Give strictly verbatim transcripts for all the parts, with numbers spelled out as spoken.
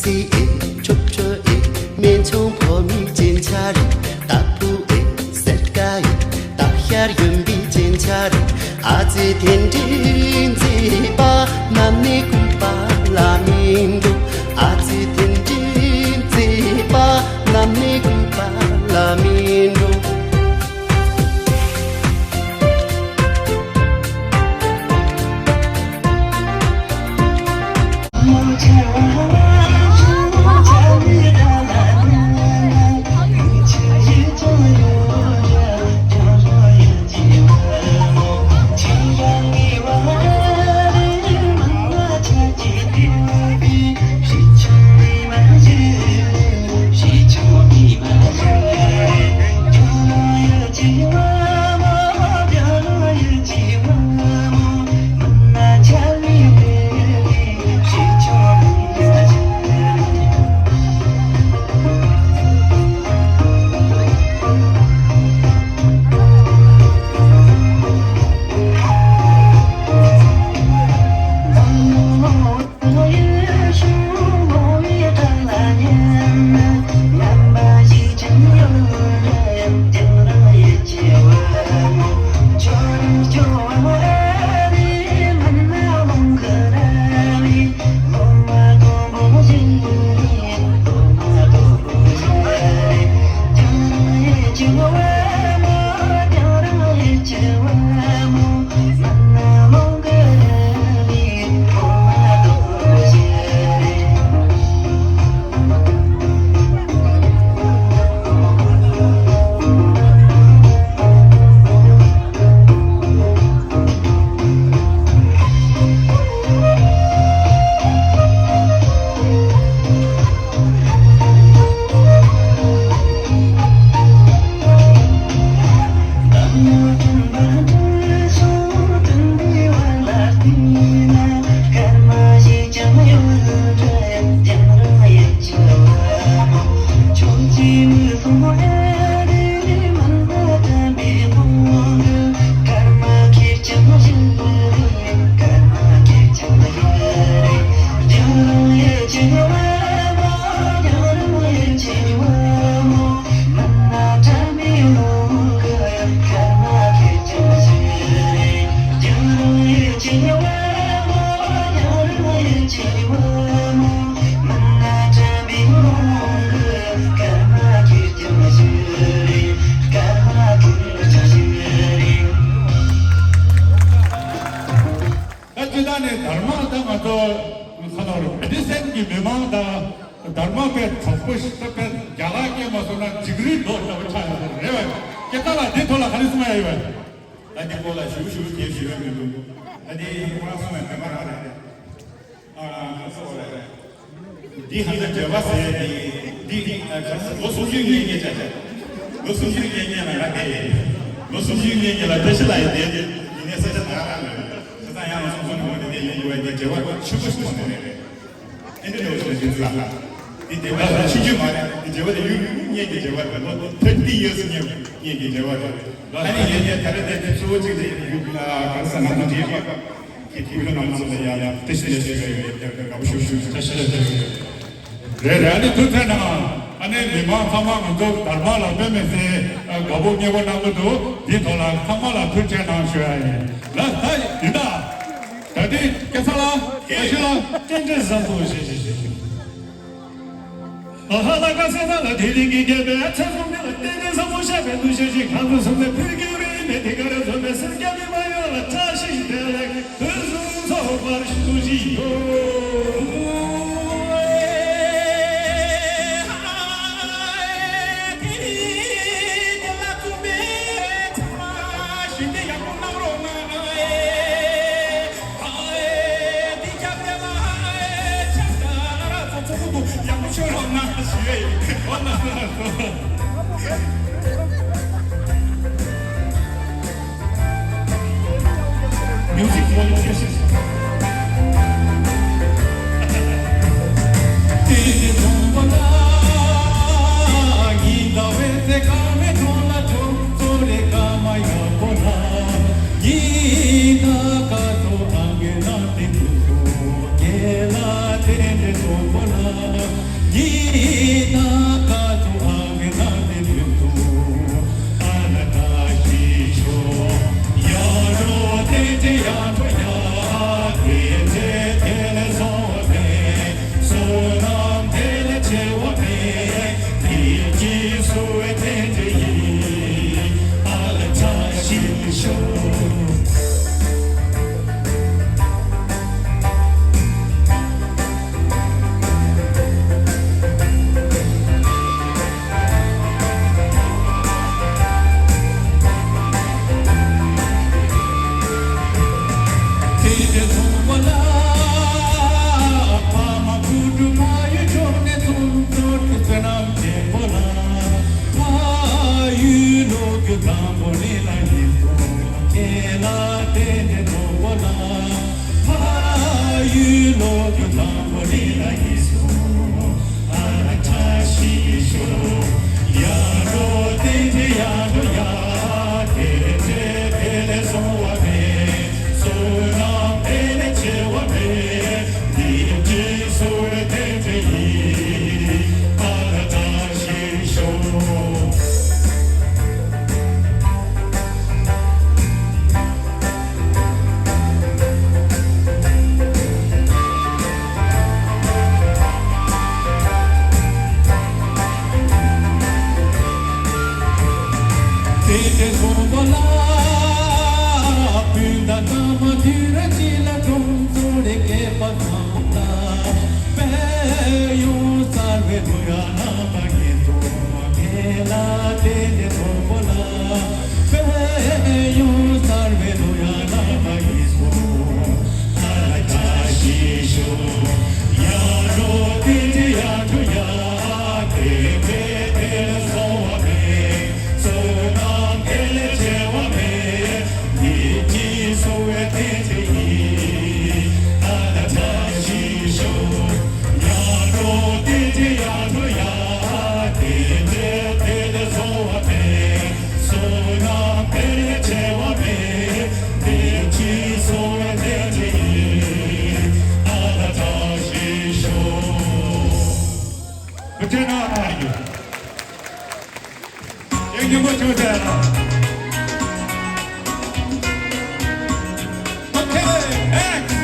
ཏི་ཨེ་ཆོབ་ཆོ་ཨེ་སྨན་ཆུང་ཕོ་མོའི་རྒྱན་ཆ་རེད། ཏ་ཕུ་ཨེ་སེར་ཀ་ཨེ་སྟག་ཤར་གཡོན་པའི་རྒྱན་ཆ་རེད། ཨ་ཙི་དེ་འདྲའི་མཛེས་པ་ནམ་ནས་གོས་པ་ལ་མི་འགྲོ། ཨ་ཙི་དེ་འདྲའི་མཛེས་པ་ནམ་ནས་གོས་པ་ལ་མི་འགྲོ། ད་སྤྱི་བཏང་ནས་དར་དམར་ད་ང་ཚོ་ཁ་ནོར་བེ་ཏི་སན་གྱི་མི་མང་དང་དར་དམར་པའི་གྲོགས་པོ་ཞིག་ད་པའི་རྒྱ་གར་སྐད་མ་སོང་ན་འཇིགས་རིལ་མདོག་ལྟ་བུ་ཆགས་ཡོད་རེད་བས། སྐྱེ་རྒ་ལ་འདི་ཐོག་ལ་ག་རེ་གསུང་ཡ་ཡོད་བས། ད་འདི་སྐོར་ལ་ཞུ་ཞུ་དེ་ཞུ་ཡ་མི་འདུག་ད་འདི་ཁོ་རང་གསུང་ཡ་དེ་མ་རང་རེད། ཨ་ཁ་སོ་རེད། འདི་ཧ་ཅང་འབྲེལ་བ་ཟེར་ཡ་འདི་འདི་ཨ་ཁ་སོ་ལོ་སུམ་ཅུ་སྔོན་སྐྱེས་ཆ་ཆ། ལོ་སུམ་ཅུ་སྔོན་སྐྱེས་ན་ང་དེ་ཡིན། ལོ་སུམ་ཅུ་སྔོན་སྐྱེས་ལ་བཀྲ་ཤིས་ལ་ཡི་དེ་ཡིན་ནས་ས་ཆ་ད་རང་རེད། ས་ཆ་ཡང་ལོ་སུམ་ཅུ་ནང་བ་དེ་དེ་ཡིན་དགོས་པའི་འདི་འབྲེལ་བ་ཆེན་པོ་ཞིག་མཐོང་ནས་རེད། ཨེ་འདྲ་འདྲ་བོ་ཞིག་ལ་འདི་ཚོ་ལ། འདི་འབྲེལ་བ་ཆུང་ཆུང་མ་རེད། འདི་འབྲེལ་བ་དེ་ཡུན་རིང་སྔོན་གྱི་འབྲེལ་བ་རེད། ལོ་thirty years་སྔོན་གྱི་འབྲེལ་བ་རེད། ཨ་ནི་ཡིན་ནའི་ད་རེས་དེ་དེ་གཙོ་བོ་གཅིག་དེ་ཡུ་ཨ་ག་རེ་ཟེར་ང་ཚོ་འདྲིས་པ་གི་བོད་མི་རྣམས་ཚོ་ལ་ཡང་ཡང་བཀྲ་ཤིས་བདེ་ལེགས་ཞུ་ཡ་ཡོད། དགའ་པོ་ཞུ་ཞུ་བཀྲ་ཤིས་བདེ་ལེགས་ཞུ། རེད་རེད། ཨ་ནི་ཐུགས་རྗེ་གནང་། ཨ་ནི་མི་མང་ཚང་མ་ང་ཚོ་དར་དམར་ལ་དཔེ་མི་སྲིད་དགའ་པོ་མཉེས་པོ་གནང་གི་འདུག་འདིའི་ཐོག་ལ་ཚང་མ་ལ་ཐུགས་རྗེ་གནང་ཞུ་ཡ་ཡིན། ལགས་ད་ཡིན་ད། ད་ལྟའི་སྐལ་བཟང་ལགས། བཀྲ་ཤིས་ལགས། རྟེན་འབྲེལ་བཟང་པོ་ཞེས་ཞེས་ཞེས་ཞེས། ཨ་ཧ་ལ་ཀ་སེ་ན་ལ་དེ་རིང་གི་རྒྱལ་པོའི་ཚེ་བཟུང་མི་ལ་རྟེན་འབྲེལ་བཟང་པོ་བཤད་པའི་འདུ་ཤེས་ཤིག་ཁང་དུ་སོང་ནས་ཕུལ་གྱི་རེད་མེད་དེ་ག་རེ་བཟོ་མེད་སེམས་རྒྱ་མི་མ་ཡོད་ལ་བཀྲ་ཤིས་བདེ་ལེགས་དུས་གསུམ་ཚོགས་པར་ཞུ་བཞིན་ཡོད། Music volume ཁྱེར་ཤོག Thank you. Thank you much for that. Okay, next.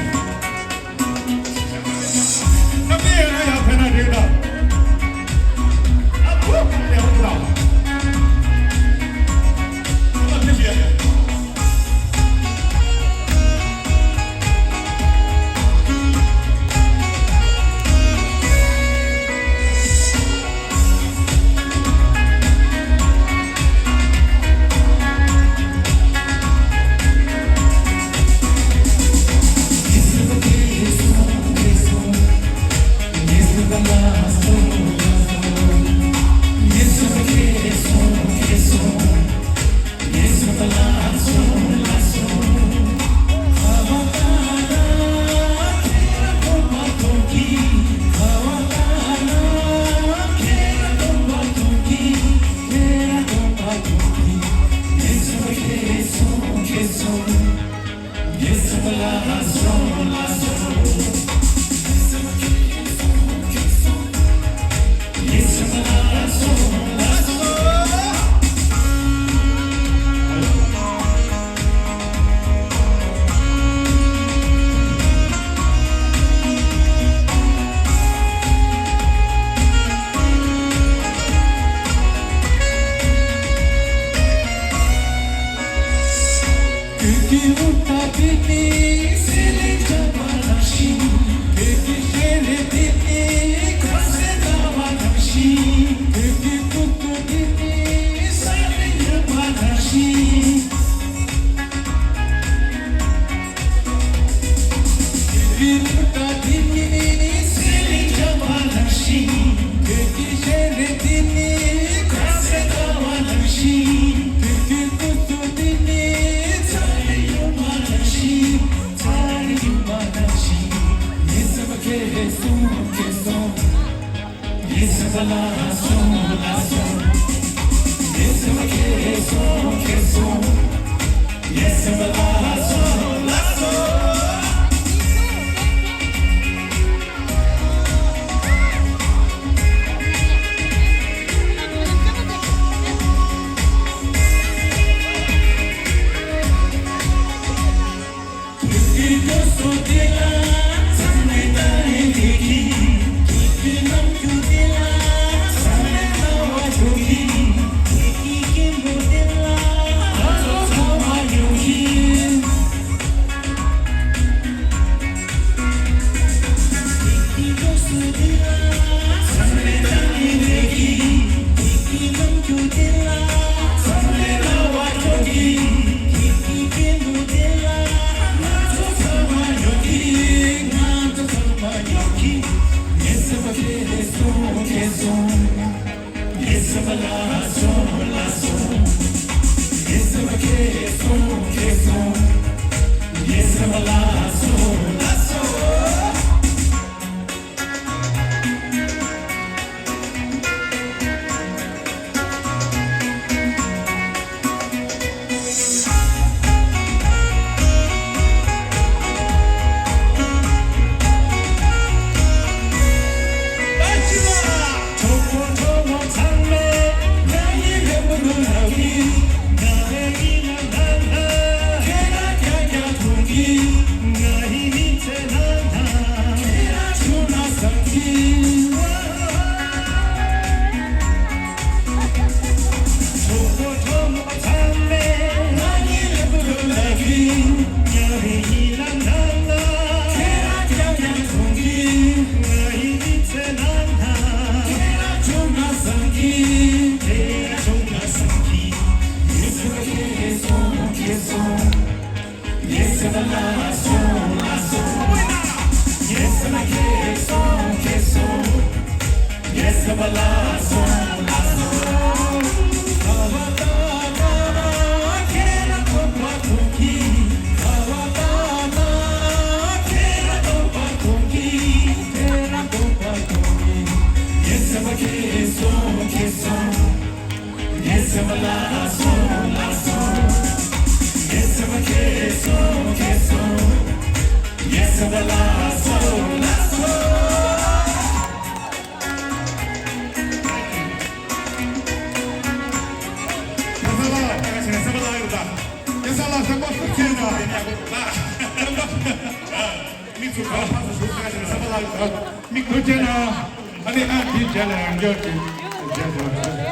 Come here, I have another. མི་ཚོ་ག་ཕར་ཚུར་ཞུགས་ཁ་ཞིག་ས་པ་ལགས་དང་མི་ཐུག་ཅན་ཨ་ནི་ཨ་དེའི་རྗེས་ལ་ཡང་འབྱོར་ཏེ་རྗེས་སུ།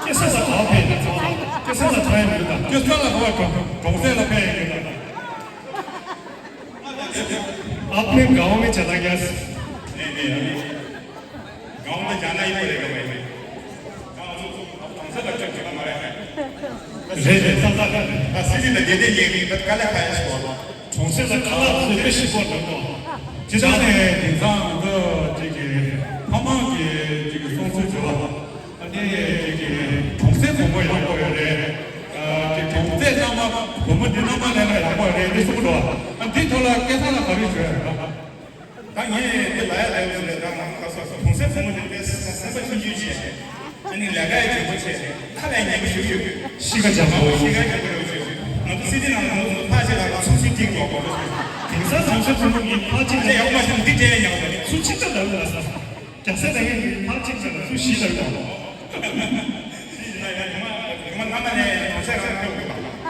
སྐྱེ་ས་ལ་ག་བ་ཕེབས་ནས་ཚང་མ་སྐྱེ་ས་ལ་གྲགས་ཡོད་དང་སྐྱེ་ས་ལ་ག་བ་གྲོང་གྲོང་གསེབ་ལ་ཕེབས་ཡོད་དང་། आपने गांव में चला गया। नहीं, नहीं, अभी गांव में जाना ही पड़ेगा भाई। गांव तो अब कौन सा बच्चा चला मारे हैं। རེད་རེད། ད་ད་ད་སྲིད་ཇུས་དང་འབྲེལ་ཏེ་ཡིན། ད་དཀའ་ལས་ཁག་ཡོད་སྐོར་ལ། གྲོང་གསེབ་ལ་ཁ་ལག་བཟོས་པའི་ཤི་སྐོར་དང་པོ། སྤྱིར་བཏང་ནས་དེང་སང་ང་ཚོ་ཅིག་གི་ཕ་མ་གི་ཅིག་གི་གསུང་ཚུལ་བྱས་པ། ཨ་ནི་ཅིག་གི་གྲོང་གསེབ་བུ་མོ་ཡག་པོ་ཡོད་རེད། ཨ་ཅིག་གྲོང་གསེབ་མནའ་མ་བུ་མོ་འདི་མནའ་མ་ལེན་ན་ཡག་པོ་རེད་འདི་གསུང་འདུག་ཨ་འདི་ཐོག་ལ་སྐལ་བཟང་ལ་ག་རེ་ཞུ་ཡ་རེད། ད་ངས་འདི་ལབ་ཡ་ལབ་ཡོད་རེད། ད་ང་ཁ་སོ་གྲོང་གསེབ་བུ་མོ་འདི་འདྲའི་སེམས་པ་ཆུང་ཆུང་ཅིག་ཨ་ནི་ལས་ཀ་ཡི་དྲན་པ་བྱས་ནས་ཁ་ལས་ཉན་པ་ཞིག་ཞུ། གཤིས་ཀ་འཇམ་པོ། གཤིས་ཀ་འཇམ་པོ་ཞིག་ཞུ། ང་ཚོ་སི་ཏི་ནང་ལ་ང་ཚོ་ཕར་ཕྱིན་ལ་ཚུགས་གཅིག་སྒྲིག་དགོས་པ། དེང་སང་བྱང་ཆུབ་ཕུན་ཚོགས་ཀྱིས་ཕར་ཕྱིན་ལ་ཡག་པོ་མ་ཤེས་ན་འདི་སྤྲད་ཡག་པ་རེད། ཚུགས་གཅིག་ལྟ་ལ་ལ་ས། རྒྱ་སེ་ལ་ཡིན་ཕར་ཕྱིན་ལ་ཚུགས་བཞི་ལ་ཡོད། ཡུམ་མ་མནའ་མ་ལས་ང་ཚོས་རང་སྐྱོབ་དགོས་པ།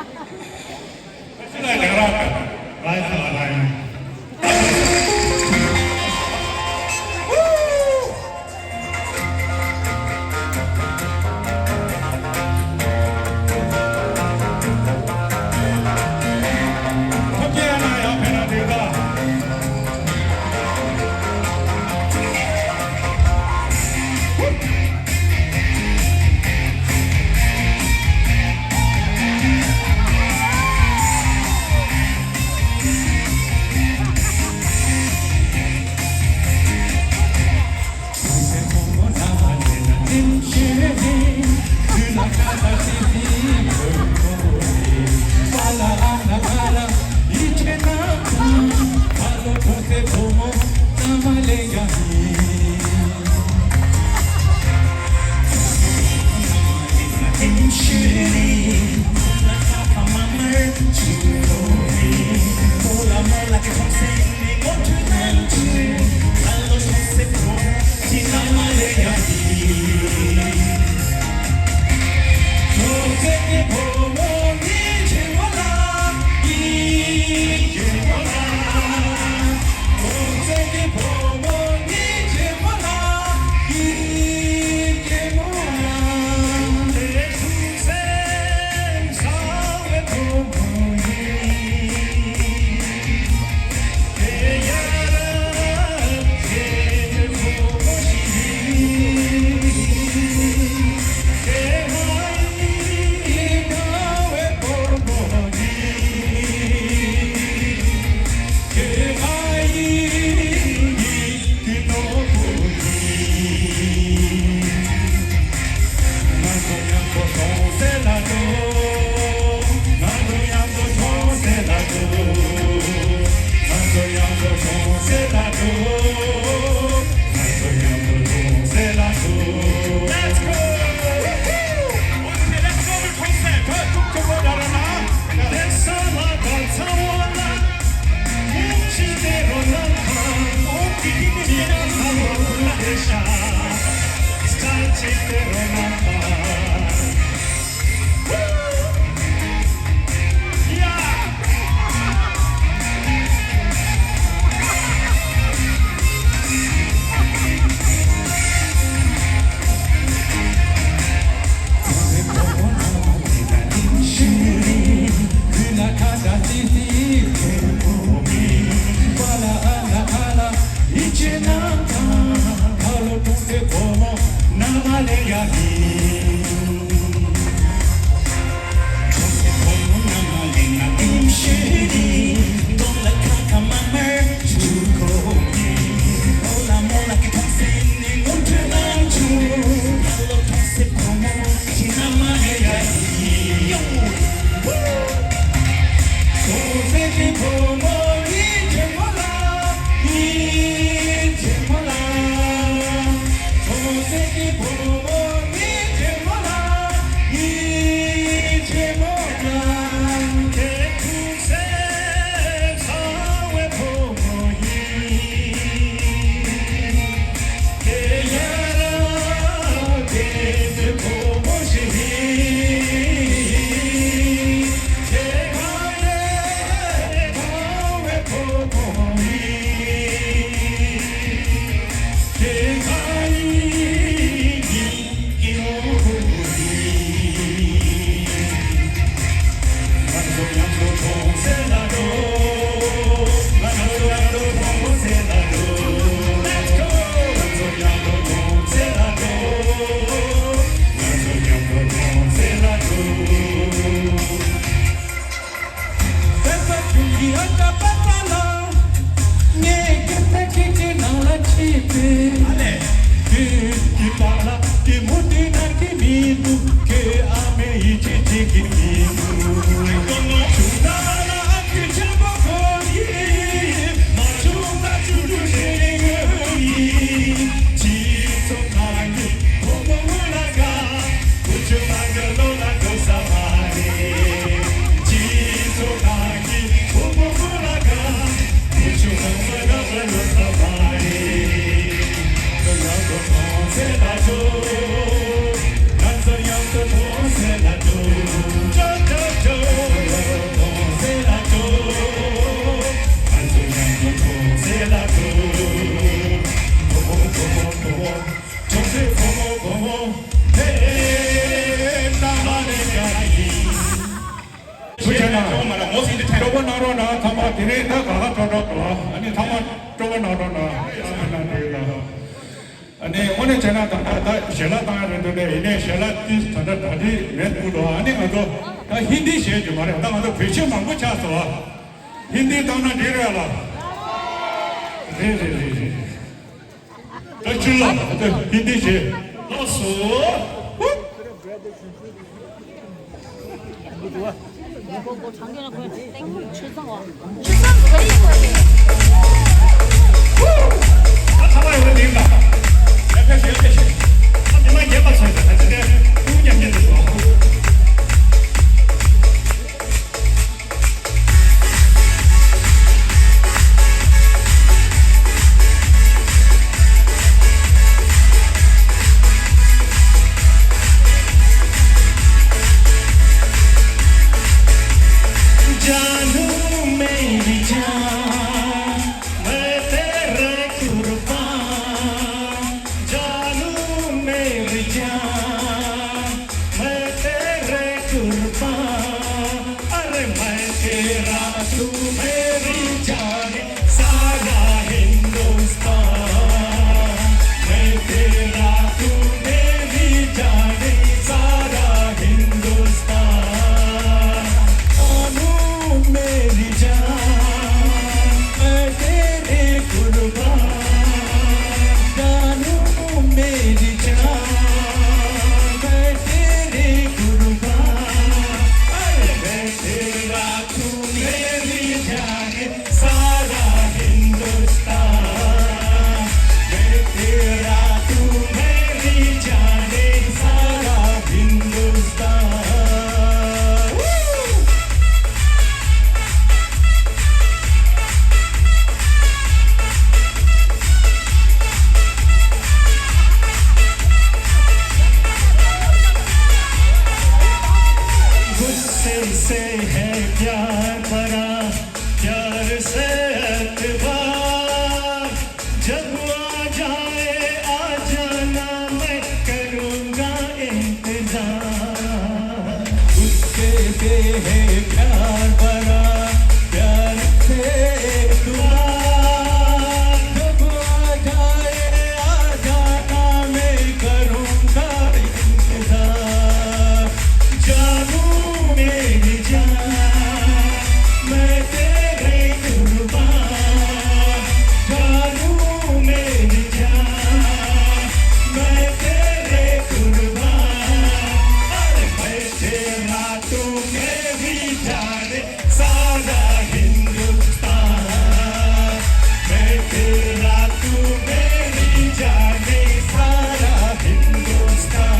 བྱས་ན་སྤྲོ་པོ་གནང་རོགས་གནང་། ཚང་མ་དེ་རིང་ད་ག་ག་སྤྲོ་སྤྲོ་འགྲོ། ཨ་ནི་ཚང་མ་སྤྲོ་པོ་གནང་རོགས་གནང་། ཨ་ནི་དངོས་གནས་བྱས་ན་ད་ད་ད་ཞལ་ལག་བཏང་ཡ་རེད་འདུག་ནས། ཡིན་ནའི་ཞལ་ལག་ཏིས་ད་ད་ད་དེ་མེད་འདུག་ལོ། ཨ་ནི་ང་ཚོ་ད་ཧིན་དི་བཤད་རྒྱུ་མ་རེད། ད་ང་ཚོ་བོད་ཆས་མང་པོ་ཆགས་སོང་། ཨ། ཧིན་དི་བཏང་ན་འགྲིག་རེད་ལ། རེད་རེད་རེད་རེད། ད་ཕྱིར་ལ་ད་ཧིན་དི་བྱེད། ལགས་སོ། जानू मेरी जान, मैं तेरे कुर्बान। जानू मेरी जान, मैं तेरे कुर्बान। अरे मैं तेरा, तू मेरी जान, सारा हिंदुस्तान। मैं तेरा, तू मेरी जान, सारा हिंदुस्तान। जानू मेरी जान, मैं तेरे कुर्बान। जानू मेरी जान, मैं तेरे कुर्बान। अरे मैं तेरा, तू मेरी जान, सारा हिंदुस्तान। मैं तेरा, तू मेरी जान, सारा हिंदुस्तान। गुस्से से है प्यार भरा, प्यार से एतबार। जब आ जाए, आ जाना, मैं करूँगा इंतजार। गुस्से से है प्यार भरा, प्यार से एतबार। जब आ जाए, आ जाना, मैं करूँगा इंतजार। जानू मेरी जान, मैं तेरे कुर्बान। जानू मेरी जान, मैं तेरे कुर्बान। अरे मैं तेरा, तू मेरी जान, सारा हिंदुस्तान। मैं तेरा, तू मेरी जान, सारा हिंदुस्तान।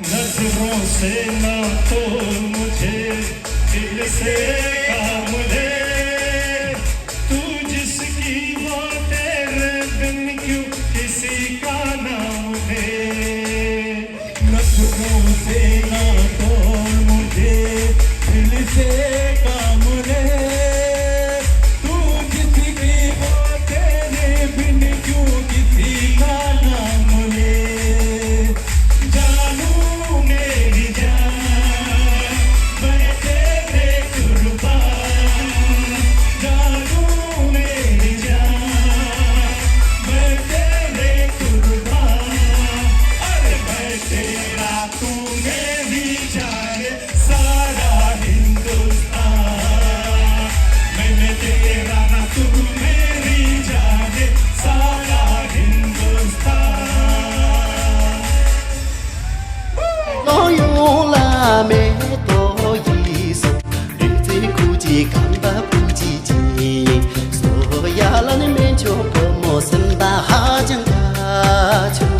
नजरों से ना तोल मुझे, दिल से काम ले। तू जिसकी, वो तेरे बिन क्यों किसी का नाम ले। नजरों से ना तोल मुझे, दिल से काम ले। तू जिसकी, वो तेरे बिन क्यों किसी का नाम ले। जानू मेरी जान, मैं तेरे कुर्बान। जानू मेरी जान, मैं तेरे कुर्बान। अरे मैं तेरा, तू मेरी जान, सारा हिंदुस्तान। मैं, मैं तेरा, तू मेरी जान, सारा हिंदुस्तान। ལོ་ཡོང་ལ་མེ་ཏོག་ཡིས་སོ། རིག་རྩལ་ཁུ་ཅི་གང་པ་ཁུ་ཅི་ཅི། སོ་ཡ་ལ་ནི་མེ་མཆོག་བུ་མོ་སེམས་པ་ཧ་ཅང་དགའ་ཆུ།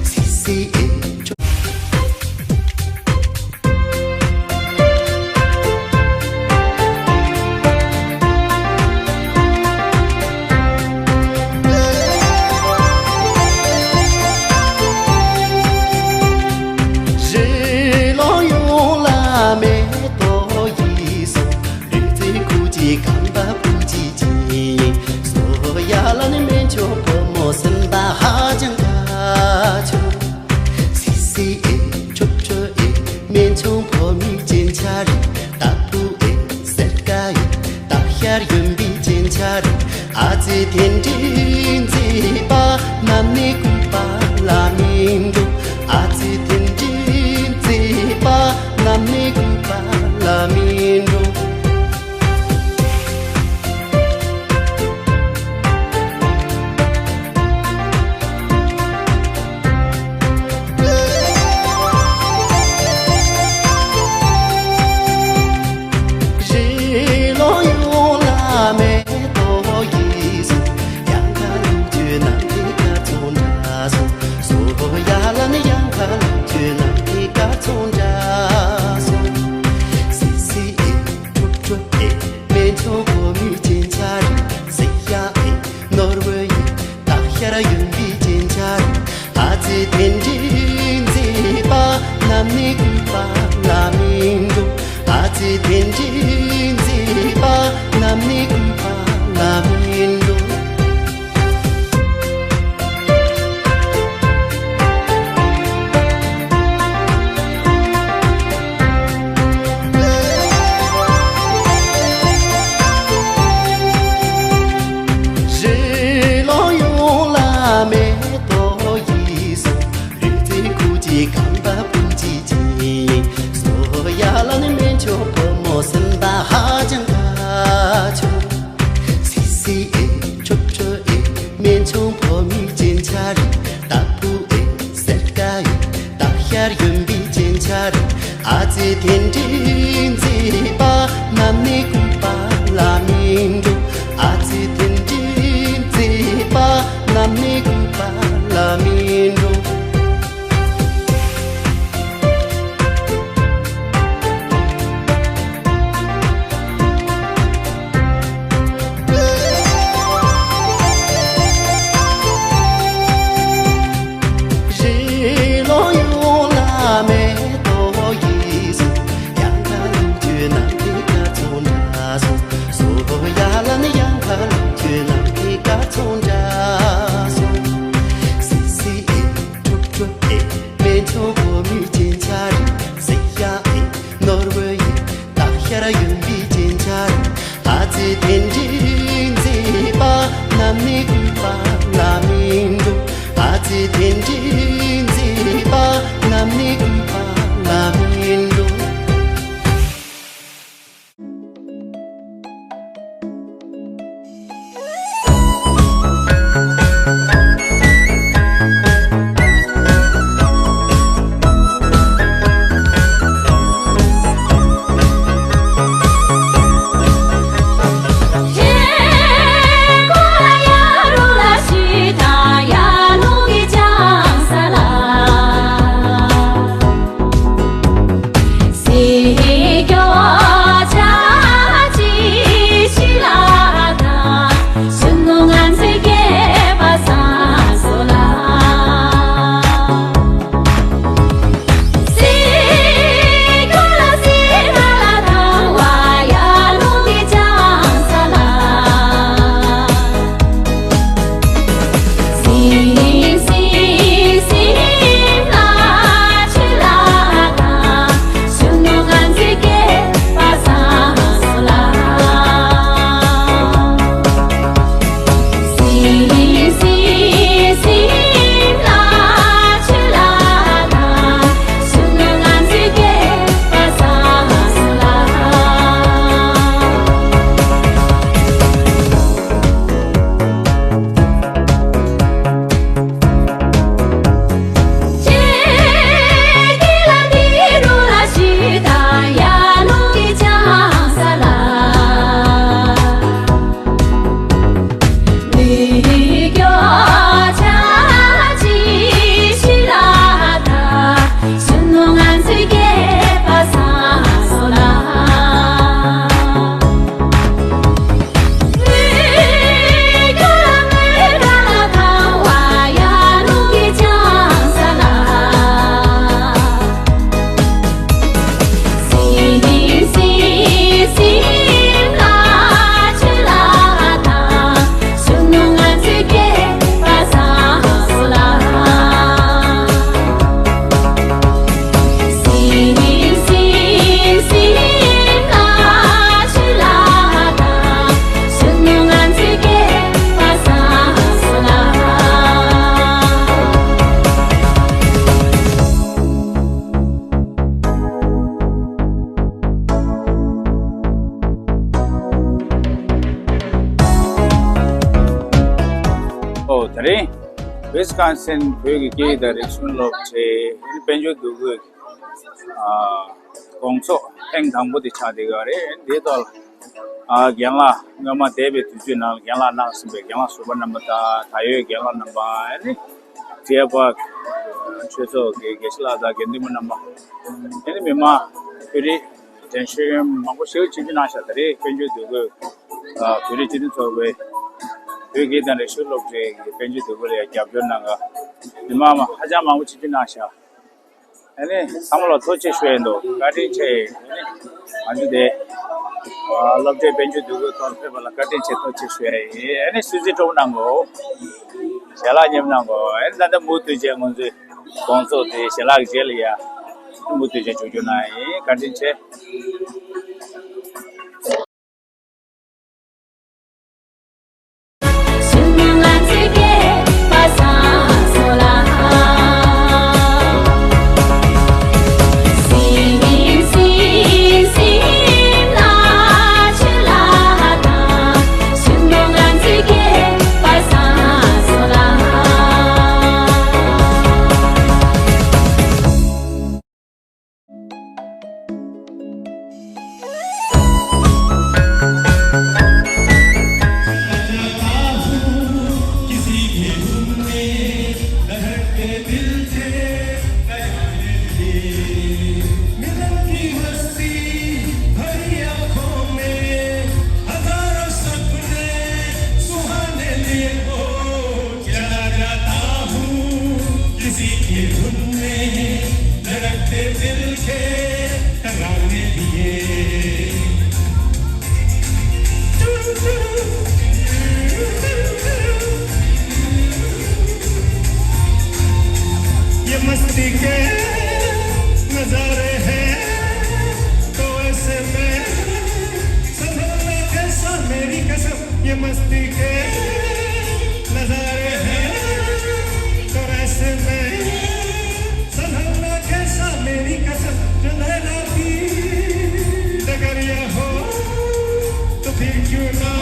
སི་སི་ཨེ་ཆོ། སྤྱན་ཆ་རེད། ད་བུ་ཨེ་སེར་ཀ་ཡིན། ད་ཤར་གཡོན་པའི་སྤྱན་ཆ་རེད། ཨ་ཙི་དེ་འདྲའི་མཛེས་པ། གནམ་ནས་བསྐུལ་བ་ལ་མི་འགྲོ། ཨ་ཙི་དེ་འདྲའི་མཛེས་པ། གནམ་ནས་བསྐུལ་བ་ལ་མི་འགྲོ། རི་ལོ་ཡོངས་ལ་མེ་ཏོག་ཡིས་སོ། ཡང་ཁ་ལུག་ཁྱོད་ནམ་མཁའི་སྐར་ཚོགས་འདྲ་སོ། སོ་ཡ་ལ་ནི་ཡང་ཁ་ལུག་ཁྱོད་ནམ་མཁའི་སྐར་ཚོགས་འདྲ་སོ། སི་སི་ཨེ། ཁྲོ་ཁྲོ་ཨེ། སྨན་ཆུང་ཕོ་མོའི་སྤྱན་ཆ་རེད། སི་ཡ་ཨེ། ནོར་བུ་ཡིན། སྟག་ཤར་གཡོན་པའི་སྤྱན་ཆ་རེད། ཨ་ཙི་དེ་འདྲའི་མཛེས་པ། གནམ་ནས་བསྐུལ་བ་ལ་མི་འགྲོ། ཨ་ཙི་དེ་འདྲའི་མཛེས་པ། གནམ་ནས་བསྐུལ་བ་ལ་མི་འགྲོ། རི་ལོ་ཡོངས་ལ་མེ་ཏོག་ཡིས་སོ། རི་རྩེ་ཁུག་ཅིག་ཁང་པ་སྤུ་ཅིག་ཅིག་ཡིན་སོ། ཡ་ལ་ནི་སྨན་ཆུང་ཕོ་མོ་སེམས་པ་ཧ་ཅང་དགའ་བྱུང་། སི་སི་ཨེ། ཁྲོ་ཁྲོ་ཨེ། སྨན་ཆུང་ཕོ་མོའི་སྤྱན་ཆ་རེད། ད་བུ་ཨེ་སེར་ཀ་ཡིན། སྟག་ཤར་གཡོན་པའི་སྤྱན་ཆ་རེད། ཨ་ཙི་དེ་འདྲའི་མཛེས་པ། གནམ་ནས་བསྐུལ་བ་ལ་མི་འགྲོ། ཨ་ཙི་དེ་འདྲའི་མཛེས་པ། གནམ་ནས་བསྐུལ་བ་ལ་མི་འགྲོ། རི་ལོ་ཡོངས་ལ་མེ་ཏོག་ཡིས་སོ། ཡང་ཁ་ལུག་ཁྱོད་ནམ་མཁའི་སྐར་ཚོགས་འདྲ་སོ། སོ་ཡ་ལ་ནི་ཡང་ཁ་ལུག་ཁྱོད་ནམ་མཁའི་སྐར་ཚོགས་འདྲ་སོ། སི་སི་ཨེ། ཁྲོ་ཁྲོ་ཨེ། སྨན་ཆུང་ཕོ་མོའི་སྤྱན་ཆ་རེད། སི་ཡ་ཨེ། ནོར་བུ་ཡིན། སྟག་ཤར་གཡོན་པའི་སྤྱན་ཆ་རེད། ཨ་ཙི་དེ་འདྲའི་མཛེས་པ། གནམ་ནས་བསྐུལ་བ་ལ་མི་འགྲོ། ཨ་ཙི་དེ་འདྲའི་མཛེས་པ། གནམ་ནས་བསྐུལ་བ་ལ་མི་འགྲོ། ད་རིང་ཝི་སི་ཀོན་སིན་བོད་ཀྱི་སྐད་ཡིག་དང་རིག་གཞུང་སློབ་གྲྭའི་དཔལ་འབྱོར་འདུ་འགོད་ཨ་དགོང་ཚོགས་ཐེངས་དང་པོ་དེ་ཆགས་བསྡད་ཡོད་རེད། འདིའི་ཐོག་ལ་ཨ་རྒན་ལགས་སྔོན་མ་འདས་པའི་དུས་ཚོད་ནང་ལ་རྒན་ལགས་གནང་ཟིན་པའི་རྒན་ལགས་ཟུར་པ་རྣམ་པ་དང་ད་ཡོད་རྒན་ལགས་རྣམ་པ་ཨ་ནི་ཊི་ཨེ་པཱརྐ་ཆོས་ཚོགས་ཀྱི་དགེ་བཤེས་ལགས་དང་དགེ་འདུན་པ་རྣམ་པ་ཨ་ནི་མི་མང་བོད་རིགས་དྲན་གསོ་མང་པོ་ཞེ་པོ་ཅིག་གནང་ཤག་ད་རེས་དཔལ་འབྱོར་འདུ་འགོད་ཨ་བོད་རིགས་སྤྱི་མཐུན་ཚོགས་པའི་བོད་སྐད་དང་རིག་གཞུང་སློབ་གྲྭའི་དཔལ་འབྱོར་འདུ་འགོད་ལ་ཡང་རྒྱབ་སྐྱོར་གནང་ག་མི་མང་མ་ཧ་ཅང་མང་པོ་ཅིག་གནང་ཤག་ཨ་ནི་ཚང་མ་ལ་ཐུགས་རྗེ་ཆེ་ཞུ་ཡ་ཡིན་འདུག་བཀའ་དྲིན་ཆེ། ཨ་ནི་ང་ཚོ་དེ་ཨ་སློབ་གྲྭའི་དཔལ་འབྱོར་འདུ་འགོད་ཐོག་ཕེབས་པ་ལ་བཀའ་དྲིན་ཆེ་ཐུགས་རྗེ་ཆེ་ཞུ་ཡ་ཡིན། ཨ་ནི་གསོལ་ཚིགས་སྤྲོ་པོ་གནང་གོ་ཞལ་ལག་མཉེས་པོ་གནང་གོ་ཨ་ནི་ད་ལྟ་མུ་མཐུད་བྱས་ང་ཚོའི་དགོང་ཚོགས་དེ་ཞལ་ལག་རྗེས་ལ་ཡ་མུ་མཐུད་བྱས་མཇུག་སྐྱོང་གནང་ཡ་ཡིན། བཀའ་དྲིན་ཆེ། चला जाता हूँ किसी की धुन में धड़कते दिल के तराने लिए। ये मस्ती के नजारे हैं तो ऐसे में संभलना कैसा मेरी कसम। ये मस्ती के नजारे हैं तो ऐसे में संभलना कैसा मेरी कसम। जो लैला की डगरिया हो तो फिर क्यों ना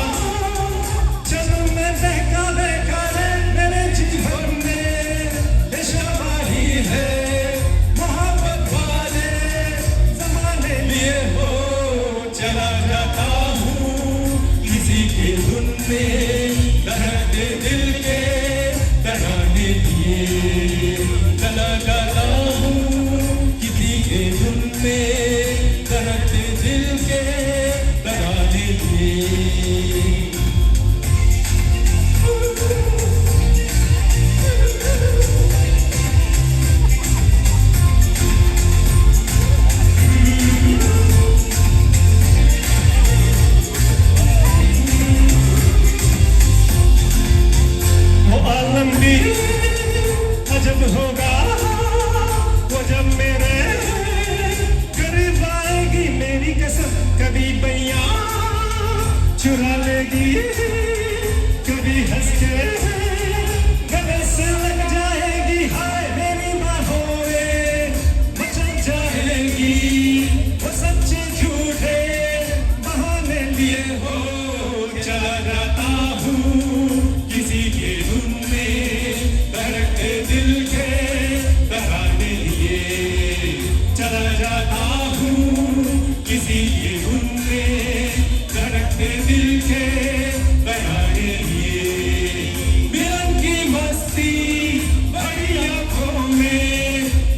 चलूं मैं बहका बहका रे मेरे जीवन में। ये शाबाही है मोहब्बत वाले जमाने लिए हो। चला जाता हूँ किसी की धुन में धड़कते दिल के तराने लिए। चला जाता हूँ किसी की धुन में धड़कते दिल के तराने लिए। वो आलम भी अजब होगा वो जब मेरे करीब आएगी। मेरी कसम कभी बइयां चुरा लेगी। कभी हंस के गले से लग जाएगी। हाय मेरी बाहों में मचल जाएगी वो सच्चे झूठे बहाने लिए हो। चला जाता हूँ किसी के धुन में धड़कते दिल के तराने लिए। चला जाता हूँ किसी की धुन में धड़कते दिल के तराने लिए। मिलन की मस्ती भरी आंखों में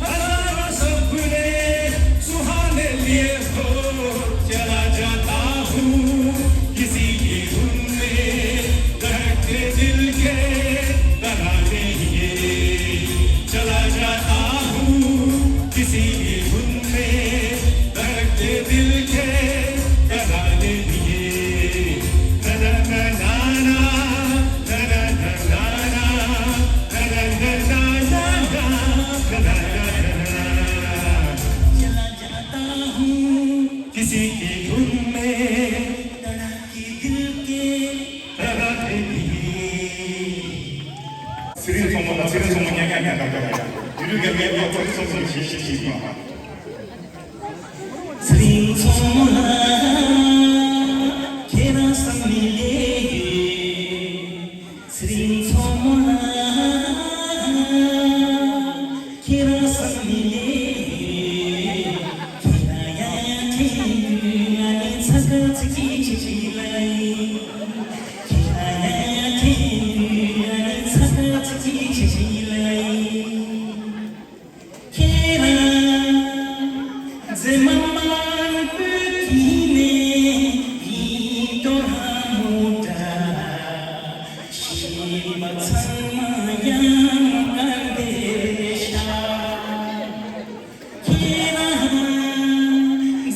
हजारों सपने सुहाने लिए हो। चला जाता हूँ किसी की धुन में धड़कते दिल के तराने लिए। चला जाता हूँ किसी की धुन में धड़कते दिल के तराने लिए। ना, ना, ना, ना, ना। चला जाता हूँ किसी की धुन में धड़कते दिल के तराने लिए।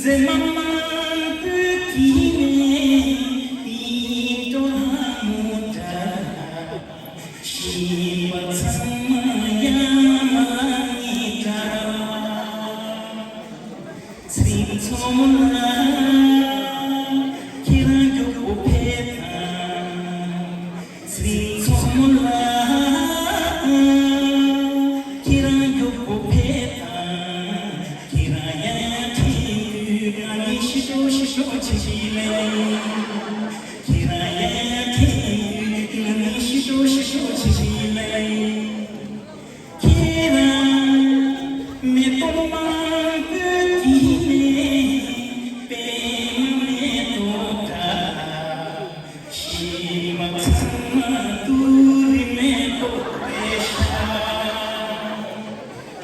མཛེས་མ་མང་པོས་བྲིས་ནས་ཡིད་དུ་ལྷ་མོ་འདྲ། ཤེས་པ་ཚང་མ་ཡ་མ་ལ་ཉིད་འདྲ། ཚེ་རིང་མཚོ་མོ་ལགས། ཁྱེད་རང་མགྱོགས་པོ་ཕེབས་དང་། ཚེ་རིང་མཚོ་མོ་ལགས། ཁྱེད་རང་མགྱོགས་པོ་ཕེབས་དང་། ཁྱེད་རང་ཡང་ཡང་ཐེངས་དུས་ང་ནི་ཤི་ཤོག་ཤི་ཤོག་བྱེད་ཀྱི་ལེ། ཁྱེད་རང་ཡང་ཡང་ཐེངས་དུས་ང་ནི་ཤི་ཤོག་ཤི་ཤོག་བྱེད་ཀྱི་ལེ། ཁྱེད་རང་མེ་ཏོག་མང་པོས་བརྒྱན་ནས་པད་མ་མེ་ཏོག་འདྲ། ཤེས་པ་ཚང་མ་ཏུ་རེ་མེ་ཏོག་རེད་ཤག་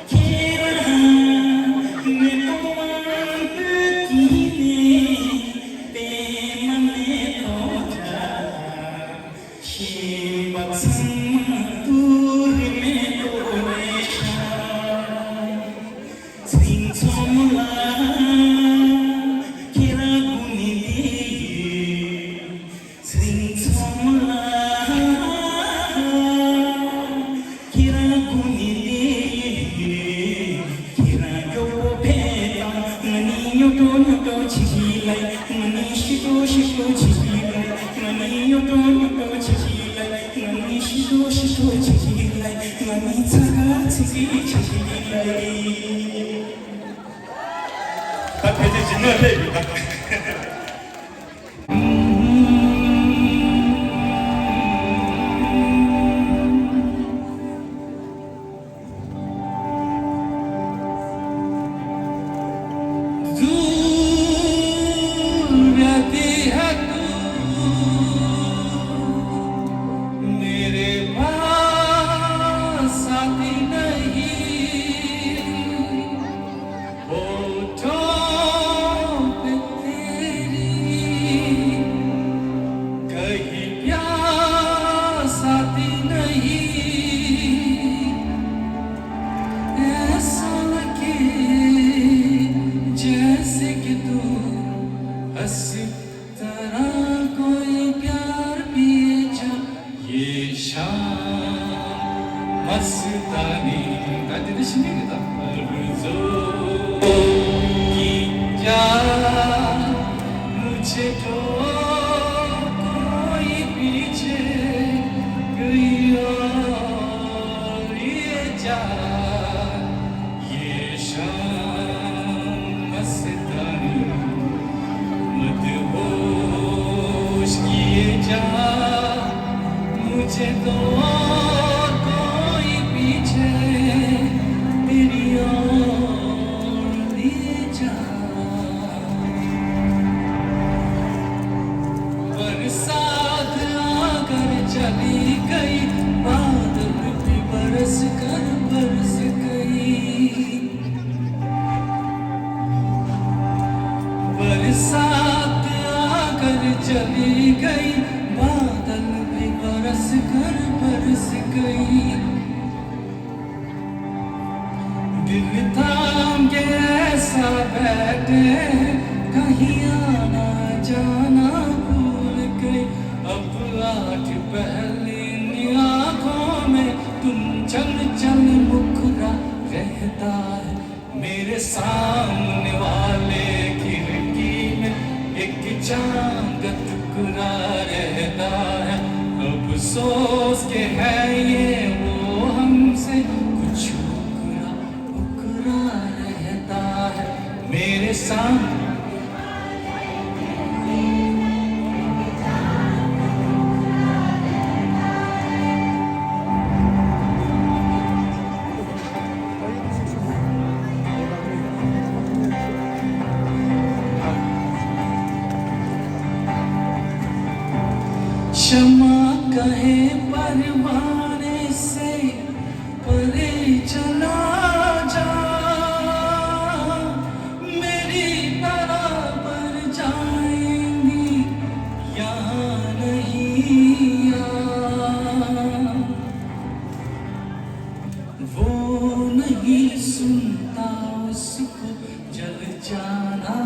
ཁྱེད་རང་མེ་ཏོག་མང་པོས་བརྒྱན་ནས་པད་མ་མེ་ཏོག་འདྲ། ཤེས་པ་ཚང་མ་ཏུ་རེ་མེ་ཏོག་རེད་ཤག་ཚེ་རིང་མཚོ་མོ་ལགས། ཁྱེད་རང་སྒུག་ནས་བསྡད་ཡོད། ཚེ་རིང་མཚོ་མོ་ལགས། ཁྱེད་རང་སྒུག་ནས་བསྡད་ཡོད། ཁྱེད་རང་མགྱོགས་པོ་ཕེབས་དང་། ང་ནི་སྨྱོ་ཏོ་སྨྱོ་ཏོ་བྱེད་ཀྱི་ལེ། ང་ནི་ཤི་ཏོ་ཤི་ཏོ་བྱེད་ཀྱི་ལེ། ང་ནི་སྨྱོ་ཏོ་སྨྱོ་ཏོ་བྱེད་ཀྱི་ལེ། ང་ནི་ཤི་ཏོ་ཤི་ཏོ་བྱེད་ཀྱི་ལེ། ང་ནི་ཚ་ག་ཚི་གི་བྱེད་ཀྱི་ལེ། ད་ཕལ་ཆེར་ཇི་ནས་སླེབས་ཡོད་ད། दूर रहती है तू, मेरे पास आती नहीं। होठों पे तेरी कहीं प्यास आती नहीं। ऐसा लगे जैसे कि तू हंस तरह कोई प्यार पिए जा। ये शाम मस्तानी। दादी तो सुनिए कितना। लफ्जों की क्या मुझे तो कोई पीछे गई और ये जा। ये शाम मस्तानी मदहोश किए जा, मुझे तो और कोई पीछे तेरी ओर लिए जा। बरसात आकर चली गई, बादल भी बरस कर बरस गई। बरसात आकर चली गई, बादल भी बरस कर बरस गई। दिल थाम के ऐसा बैठे, कहीं आना जाना भूल गई। अब आठ पहली इन आंखों में तुम चल चल मुखरा रहता है। मेरे सामने वाले खिड़की में एक चांद टुकड़ा रहता है। अफसोस के है ये वो हमसे कुछ मुकरा मुकरा रहता है। मेरे सामने शमा कहे परवाने से परे चला जा, मेरी तरह पर जाएंगी यहाँ नहीं यार। वो नहीं सुनता, उसको जल जाना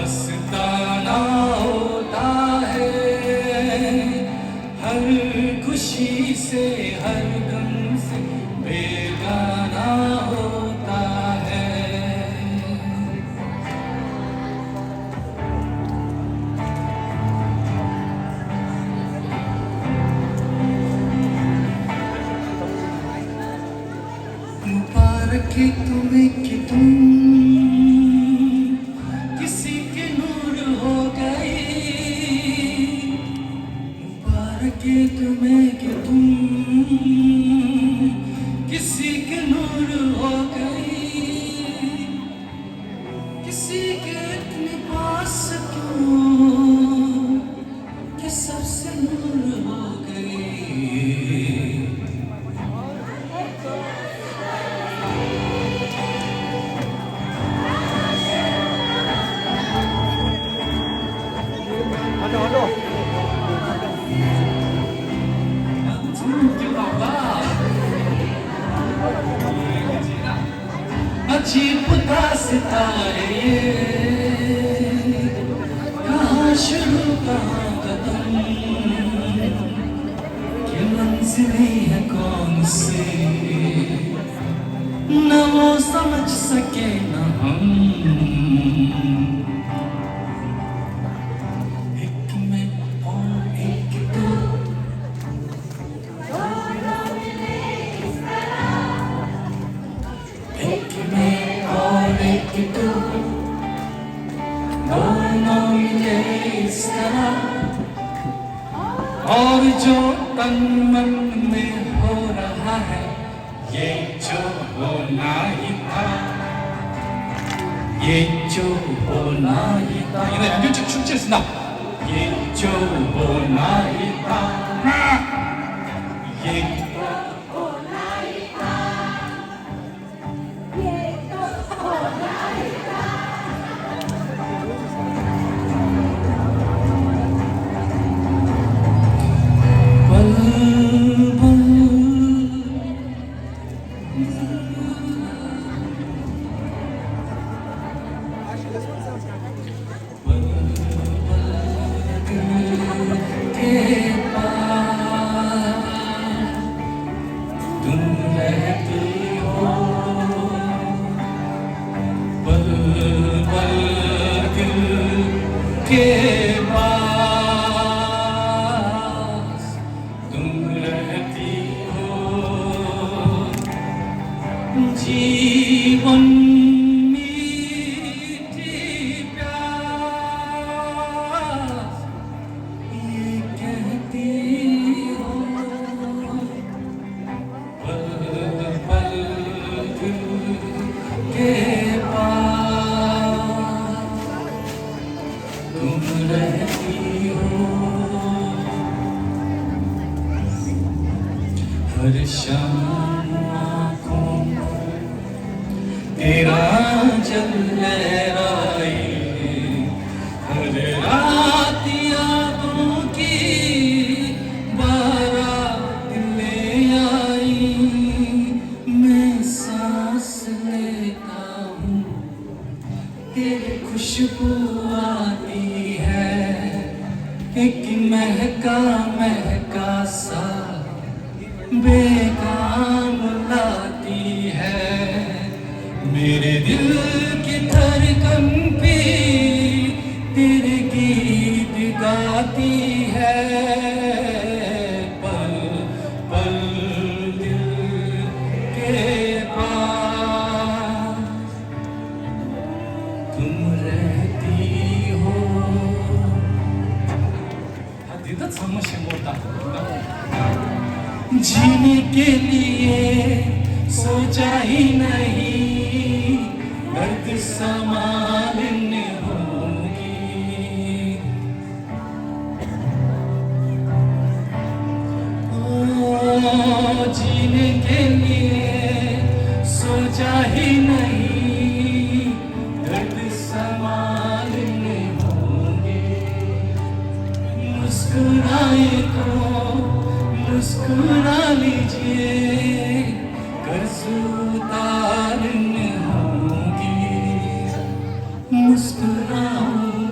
दोस्ताना होता है, हर खुशी से, हर गम से बेगाना होता है। मुबारक है तुम्हें कि तुम किसी के नूर हो गए। मुबारक है तुम्हें कि तुम किसी के नूर हो गए। किसी के इतने पास क्यों कि सबसे नूर हो गए। अजीब दास्तां है ये, कहाँ शुरू कहाँ खत्म, ये मंजिलें हैं कौन सी, न वो समझ सके न हम। एक मैं और एक तू। एक मैं और एक तू, दोनों मिले इस तरह। और जो तन मन में हो रहा है, ये जो होना ही था, ये जो होना ही था। ये जो होना ही था, ये तुम रहती हो पल पल दिल के पास, तुम रहती हो जीवन मीठी प्यास। ये कहती हो पल पल दिल के पास तुम रहती हो। हर शाम आंखों पर तेरा जल लहराए, हर रात यादों की बारात ले आई। मैं सांस लेता हूँ, तेरी खुशबू आती है, एक महका महका सा बेगाम लाती है। मेरे दिल की धड़कन भी तेरे गीत गाती है। पल पल दिल के पास तुम रहती हो। ད་འདི་ད་ཚང་མ་ཤེས་དགོས་ད། जीने के लिए सोचा ही नहीं, दर्द संभालने होंगे। ओ, जीने के लिए सोचा ही नहीं, दर्द संभालने होंगे। मुस्कुराए तो मुस्कुरा लीजिए, कर्ज उतारने होंगे। मुस्कुराओ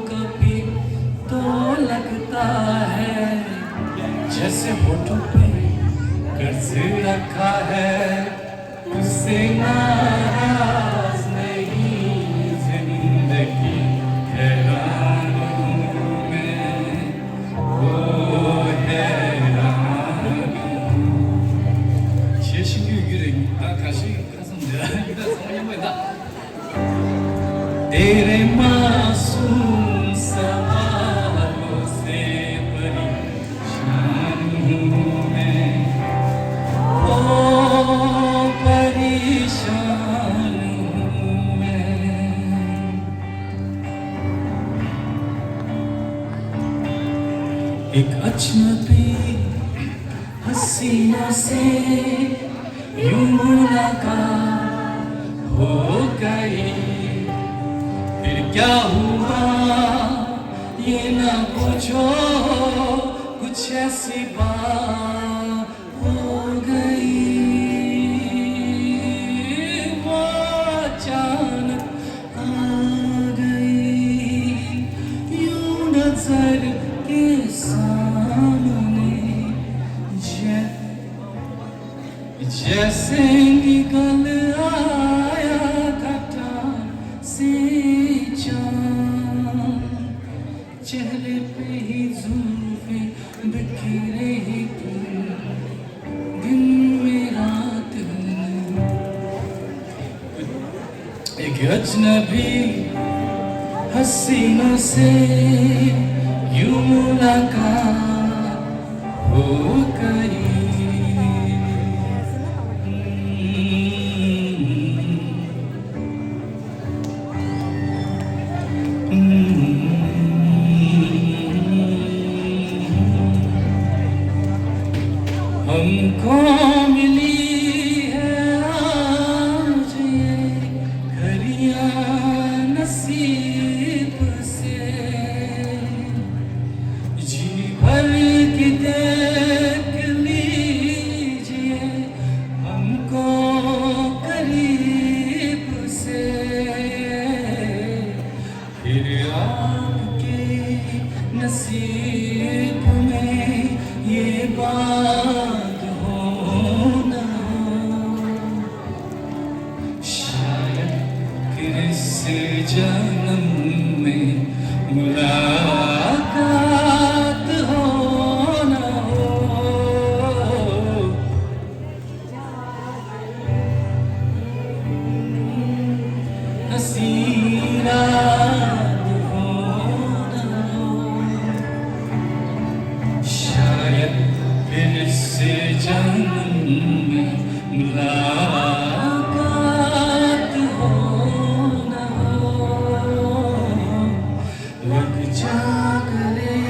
तेरे मासूम सवालों से परेशान हूँ मैं, ओ परेशान हूँ मैं। एक अजनबी हसीना से यूं मुलाकात हो गई। फिर क्या हुआ ये ना पूछो, कुछ ऐसी बात हो गई। वो अचानक आ गई यूं नजर के सामने, जै जैसे निकल आया घटा से चांद, चेहरे पे ही जुल्फे बिखरे ही दिन, दिन में रात। एक अजनबी हसीनों से यूं मुलाकात हो गई। हमको मिली है आज ये घड़ियां नसीब से, जी भर के देख लीजिए हमको करीब से। फिर आपके नसीब में ये बात हो ना हो, शायद फिर इस जन्म में मुलाकात हो ना हो। हसीना हो ना हो, शायद फिर से जन्म में मुलाकात हो ना हो। लग जा गले।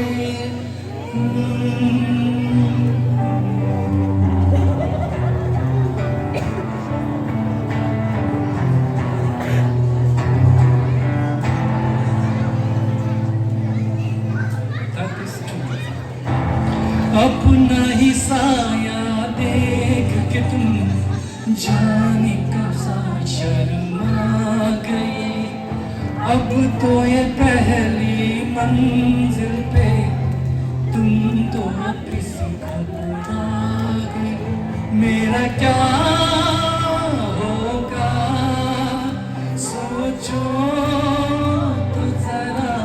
अपना ही साया देख के तुम जाने कब सा शर्मा गई। अब तो ये पहली मंजिल पे तुम तो किसी का बुला गई। मेरा क्या होगा सोचो तो जरा।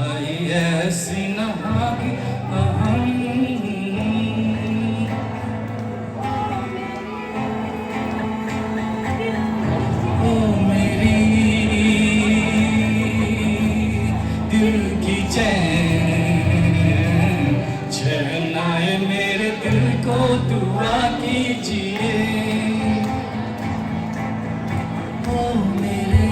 आई ऐसी नहाग अहम। ओ मेरी दिल की चैन, चैन आए मेरे दिल को दुआ कीजिए। ओ मेरे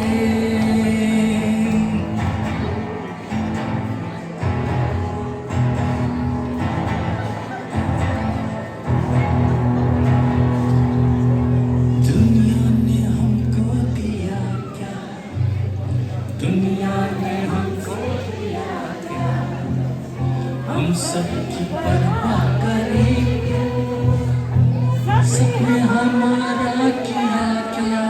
दुनिया ने हमको दिया क्या? दुनिया ने हमको दिया क्या? हम सब की परवाह करें क्यों? सबने हमारा किया क्या?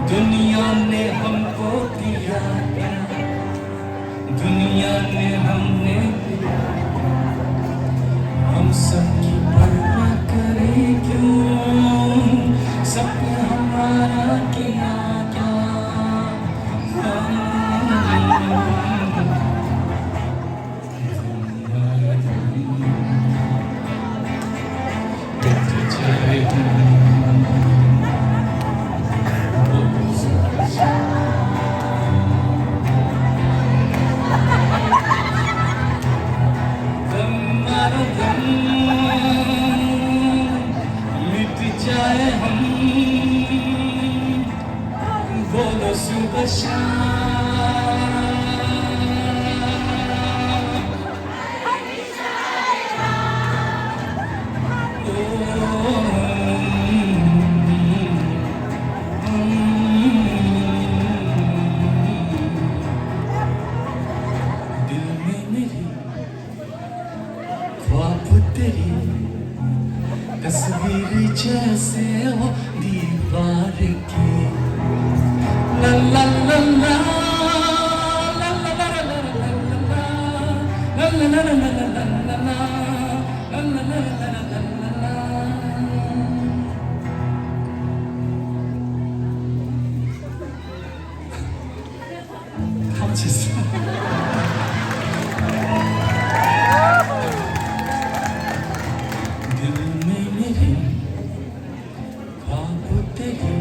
दुनिया ने हमको दिया क्या? दुनिया ने हमने दिया क्या? हम सबकी परवाह करें क्यों? सबने हमारा किया क्या? दिल में मेरे ख्वाब तेरी तस्वीर जैसे हो दीवार की। ला ला ला ला, ला ला ला ला ला ला ला, ला ला ला ला ला ला ला, ला ला ला ला ला ला ला। ཐམས་ཅད། दिल में मेरे ख्वाब तेरी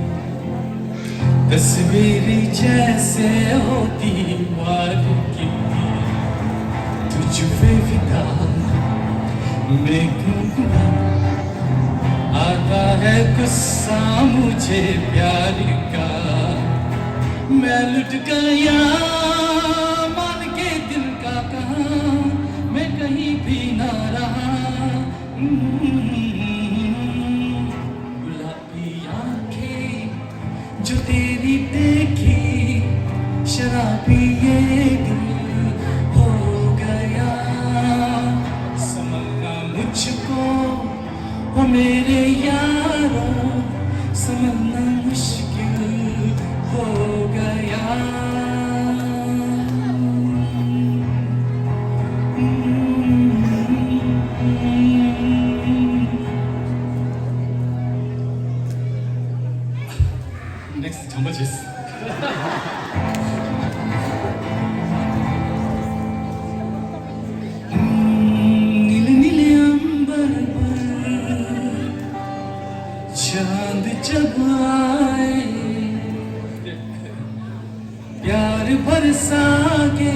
तस्वीर जैसे हो दीवार की। तुझ पे फिदा मैं क्यों हुआ, आता है गुस्सा मुझे प्यार का। मैं लुट गया मान के दिल का कहा, मैं कहीं भी ना रहा। गुलाबी आंखें जो तेरी देखी, शराबी ये दिल हो गया। संभलना मुझको, ओ मेरे यारो, संभलना मुश्किल हो गया। Next, ཇམ་པ་བྱེད། नीले नीले अंबर पर चांद जब आए, प्यार बरसा के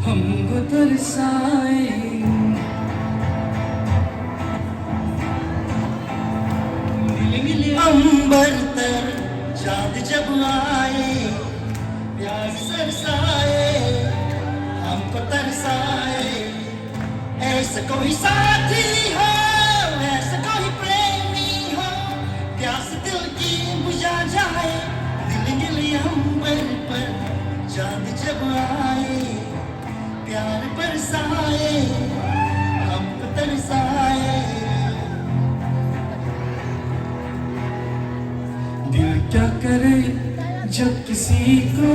हमको तरसाए। नीले नीले अंबर पर चांद जब आए, प्यार बरसाए, हमको तरसाए। ऐसा कोई साथी हो, ऐसा कोई प्रेमी हो, प्यास दिल की बुझा जाए। नीले नीले अंबर पर चांद जब आए, प्यार बरसाए, हमको तरसाए। दिल क्या करे जब किसी को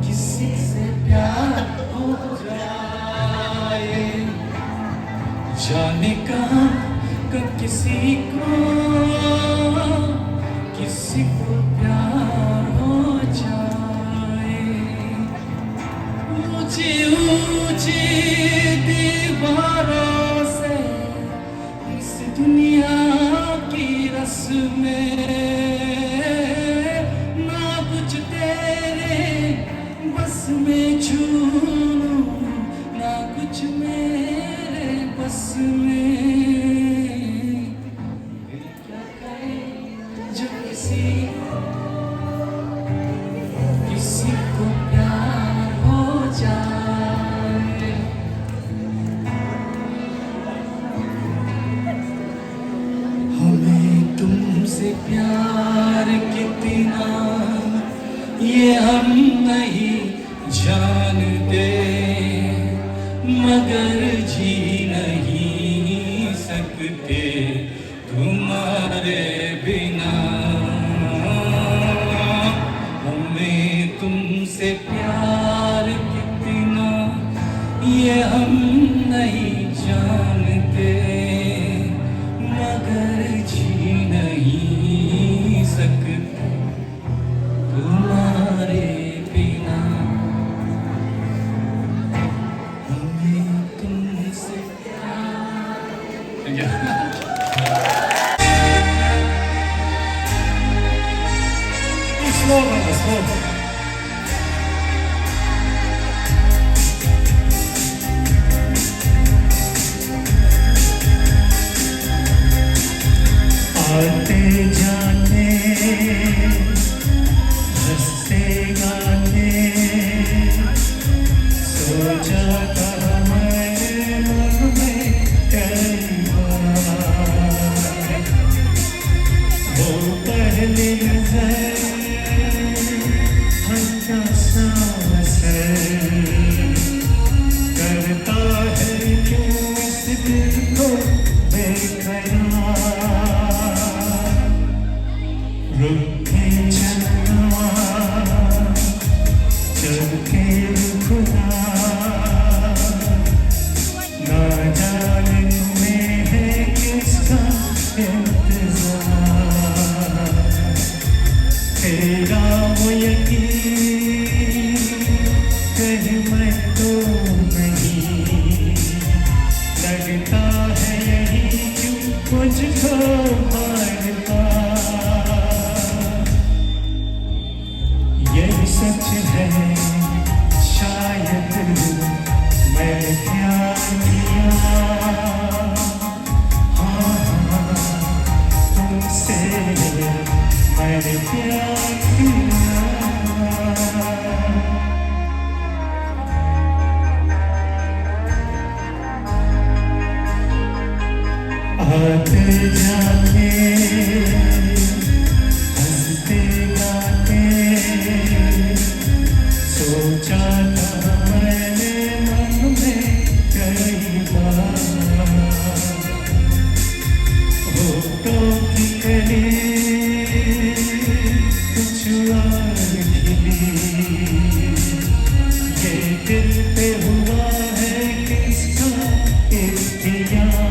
किसी से प्यार हो जाए। जाने कहाँ कब किसी को किसी को प्यार हो जाए। ऊंची ऊंची दीवारों से इस दुनिया की रस्में, ना कुछ तेरे बस में छूनूं, ना कुछ मेरे बस में। जो किसी किसी को प्यार हो जाए। हमें तुमसे प्यार कितना, ये हम नहीं जानते, मगर जी नहीं सकते तुम्हारे बिना। हमें तुमसे प्यार कितना, ये हम नहीं जानते, मगर जी नहीं सकते तुम्हारे बिना। हमें तुमसे प्यार। Thank you. Slow, slow. सोचा था मैंने मन में कई बार, वो पहली नजर, हल्का सा असर करता है क्यों इस दिल को बेकरार। रुक के चलना, चल के रुकना, ना जाने तुम्हें है किसका इंतजार। तेरा वो यकीन कहीं मैं तो नहीं, लगता है यही क्यों मुझको बार बार। यही सच है शायद, मैंने प्यार किया। हाँ, हाँ, तुमसे मैंने प्यार किया। आते जाते, हंसते गाते, सोचा था मैंने मन में कई बार। होठों की कली कुछ और खिली, ये दिल पे हुआ है किसका इम्तिहान।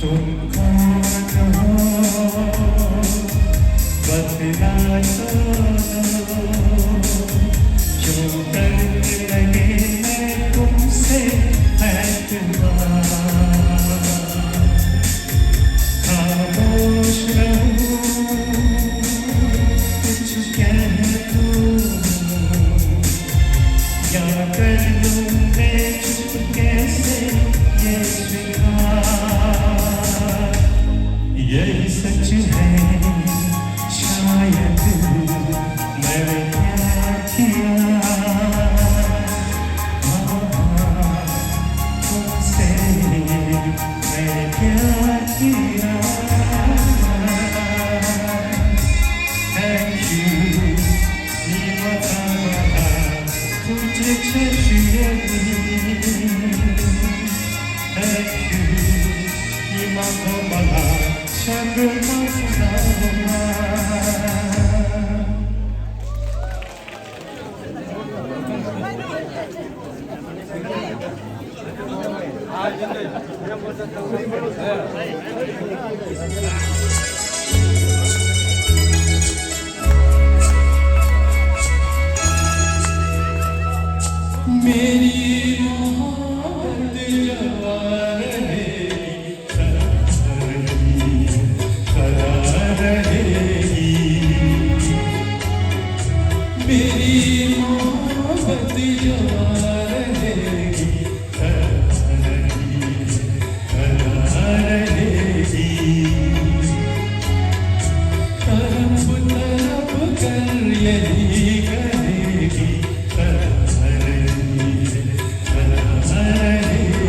तुम कौन हो, बतला तो दो, क्यों करने लगे मैं तुमसे एतबार। खामोश रहूं, कुछ कह दूं, या कर लूं मैं चुपके से ये स्वीकार। यही सच है शायद, मैंने प्यार किया। हाँ, हाँ, तुमसे मैंने प्यार किया। Thank you. Ni ma ta ma la, tu je che shi ye ni. Thank you. Ni ma ta ma la, sha ge ma sa ma. मेरी मोहब्बत जब आ रहेगी, मेरी मोहब्बत जवा रहेगी, रहेगी, रहेगी। तड़प तड़प कर यही कहेगी, रहेगी, रहेगी।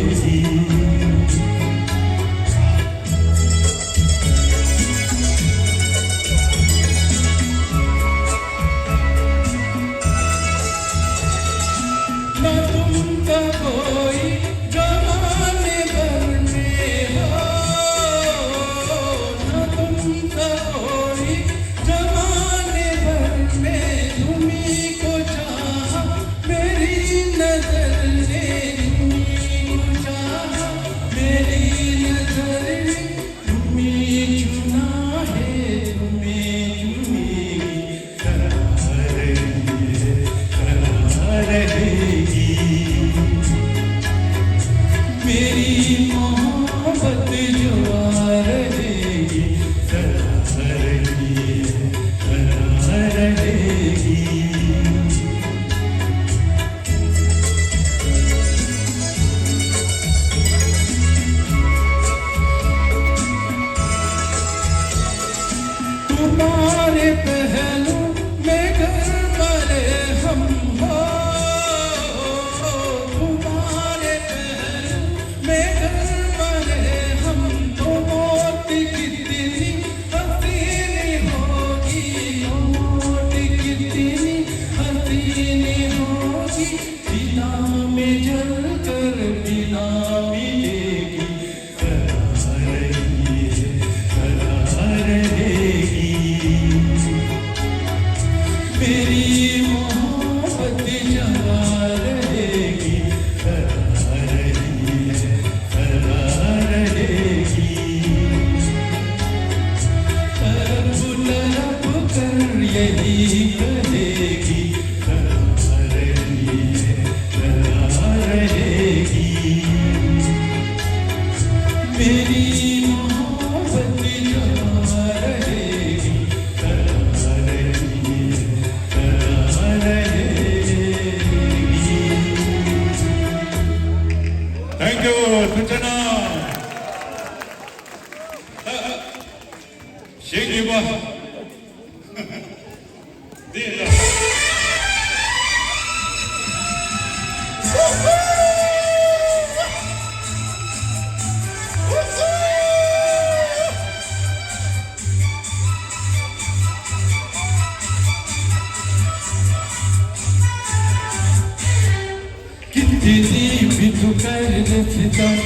कितनी भी तू कर ले सितम,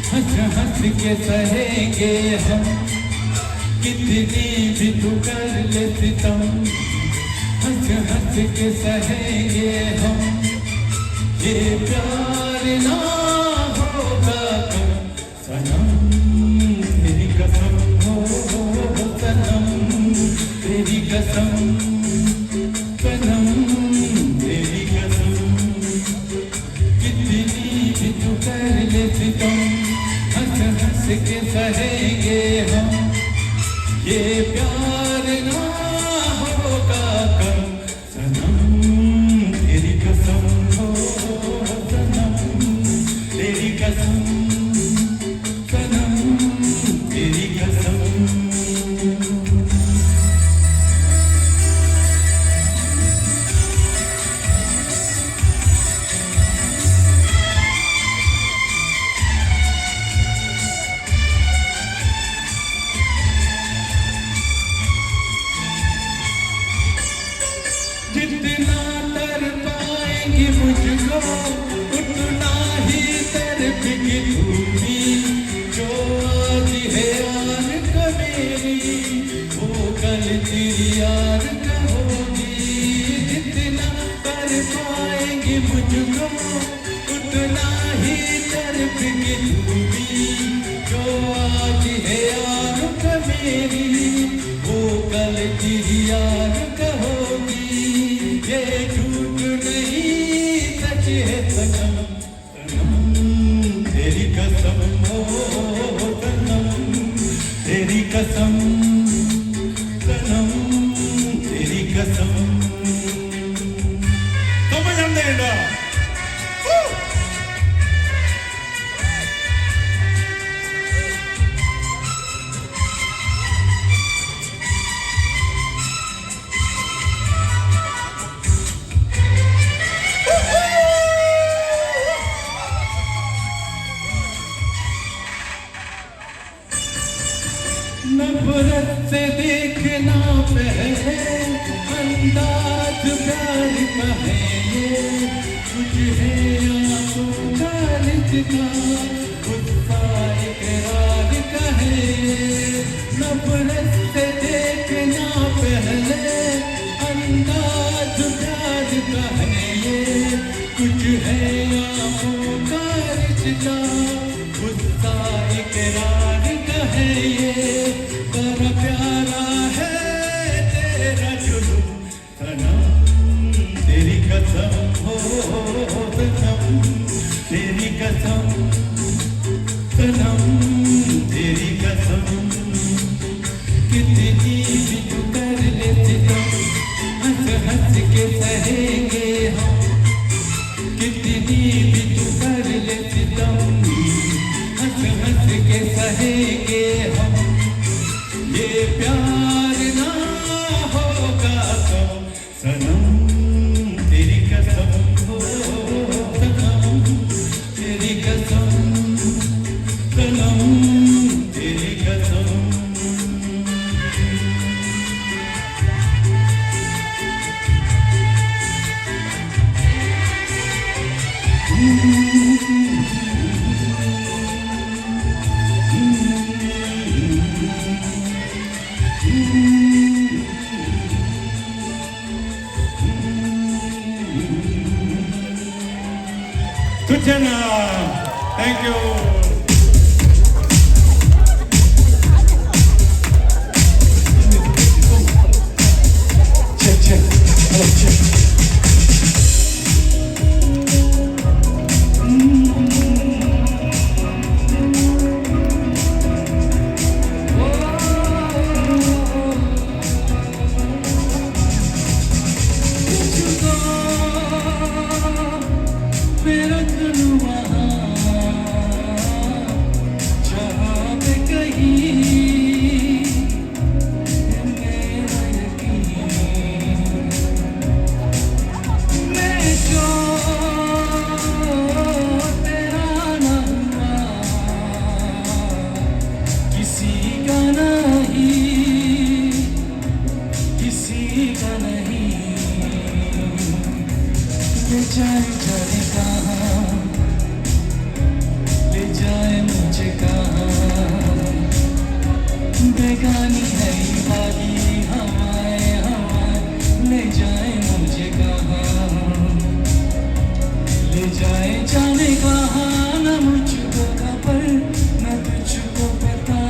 हंस हंस के सहेंगे हम। कितनी भी तू कर ले सितम, हंस हंस के सहेंगे हम। ये प्यार ना होगा कम, सनम, तेरी कसम, हो, हो, हो, सनम, तेरी कसम, सनम, तेरी कसम। कितनी भी तू कर ले सितम, हंस हंस के सहेंगे हम। ये प्यार ना होगा कम, सनम, तेरी कसम, हो, सनम, तेरी कसम, सनम, तेरी कसम। जितना तड़पाएंगे मुझको, उतना ही तड़पेगी तू भी। जो आज है यार का मेरी, वो कल तेरी यार का होगी। जितना तड़पाएंगे मुझको, उतना ही तड़पेगी तू भी। जो आज है यार का मेरी, वो कल तेरी यार का होगी। ये झूठ नहीं, सच है सनम। सनम, तेरी कसम, हो सनम, तेरी कसम, सनम, तेरी कसम। समझ आंदे ना? नफरत से देखना पहले, अंदाज प्यार का है ये। कुछ है आंखों का रिश्ता, गुस्सा इकरार का है ये। नफरत से देखना पहले, अंदाज प्यार का है ये। कुछ है आंखों का रिश्ता, गुस्सा इकरार का है ये। बड़ा प्यारा है तेरा जुनून, सनम, तेरी कसम, हो सनम, तेरी कसम, सनम, तेरी कसम। कितनी भी तू कर ले सितम, हंस हंस के सहेंगे हम। कितनी भी तू कर ले सितम, हंस हंस के सहेंगे हम। ये प्यार ना होगा कम, सनम, तेरी कसम, हो सनम, तेरी कसम, सनम, तेरी कसम। Good job. Thank you. Check, check. Hello, check. तुझको मैं रख लूं वहाँ, जहाँ पे कहीं है मेरा यकीन। मैं जो तेरा ना हुआ, किसी का नहीं, किसी का नहीं, ये चल चल कहाँ मुझे कहाँ, बेगानी है ये बागी हवाएं, हवाएं, ले जाए मुझे कहाँ, ले जाए जाने कहाँ, ना मुझको खबर, ना तुझको पता।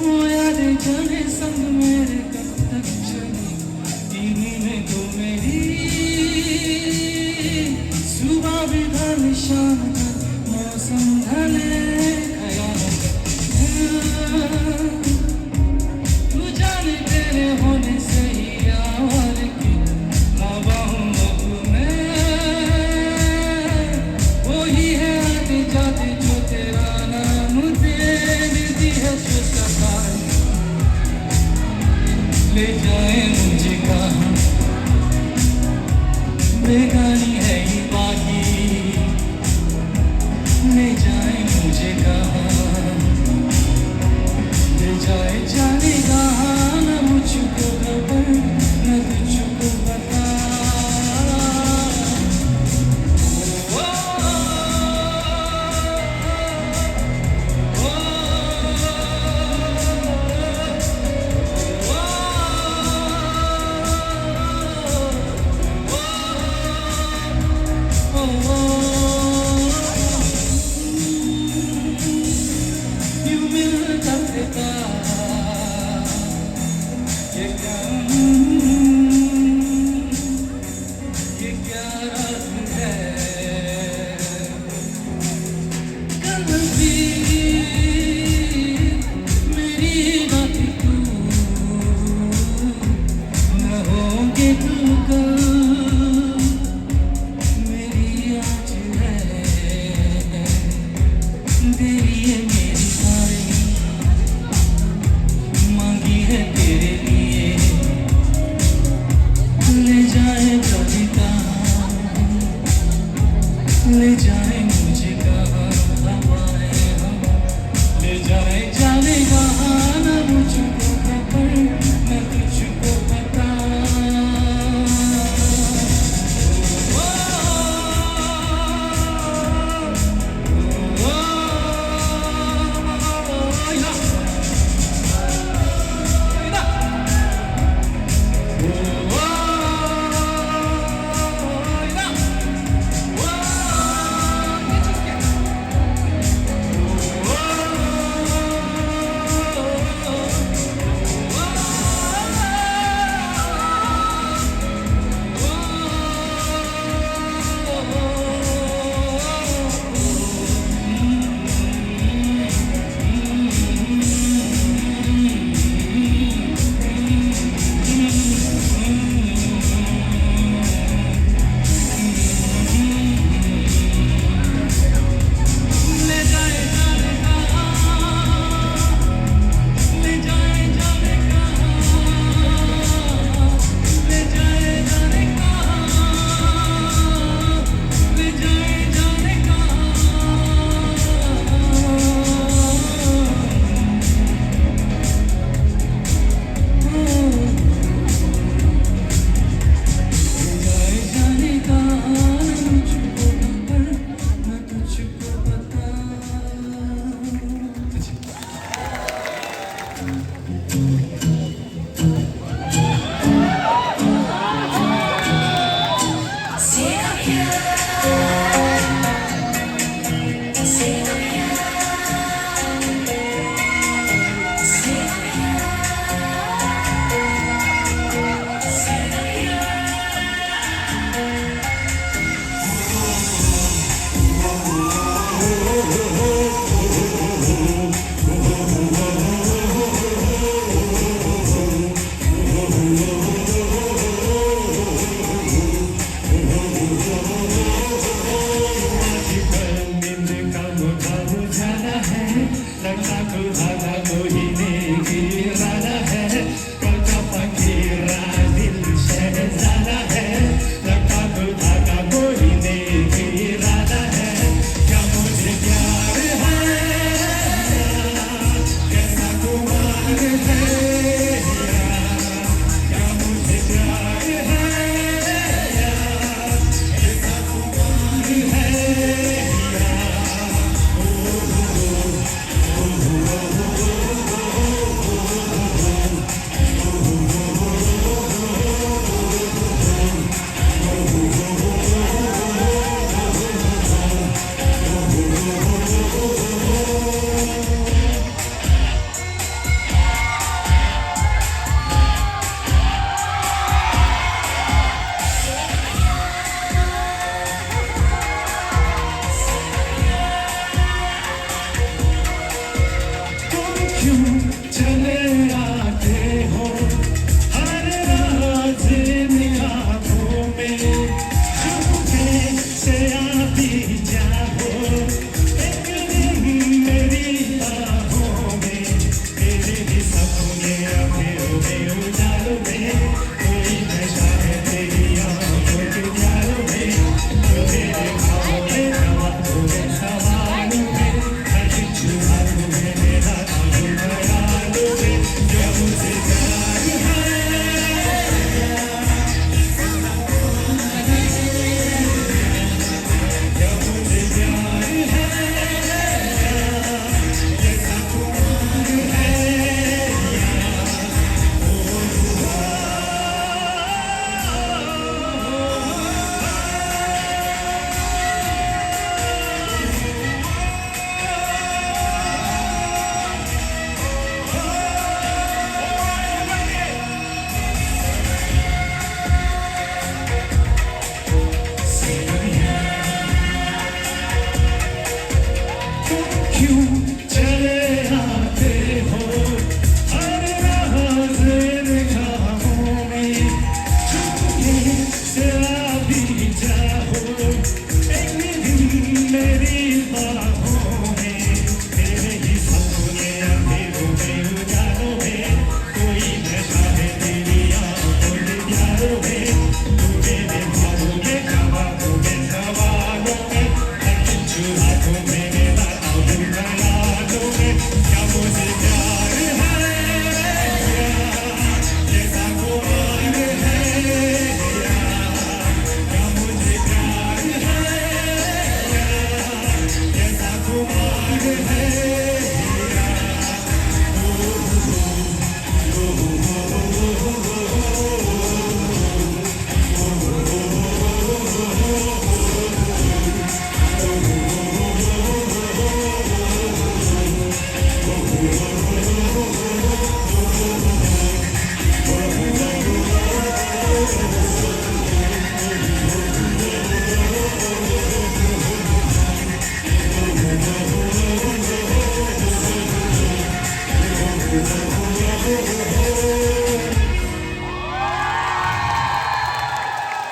वो यादें जाने संग मेरे कब तक चली, इन्हीं में तो मेरी सुबह भी ढल, शाम ढल, मौसम ढले, ख्याल तू जाने तेरे होने से ही आवारगी, हवाओं में वही है आते जाते जो तेरा नाम दे देती है जो सताए। ले जाए मुझे कहाँ, बेगानी है ये बागी। ले जाए मुझे कहाँ, ले जाए जाने कहाँ, ना मुझको खबर, ना तुझको पता। ओ, ओ, ओ, ओ,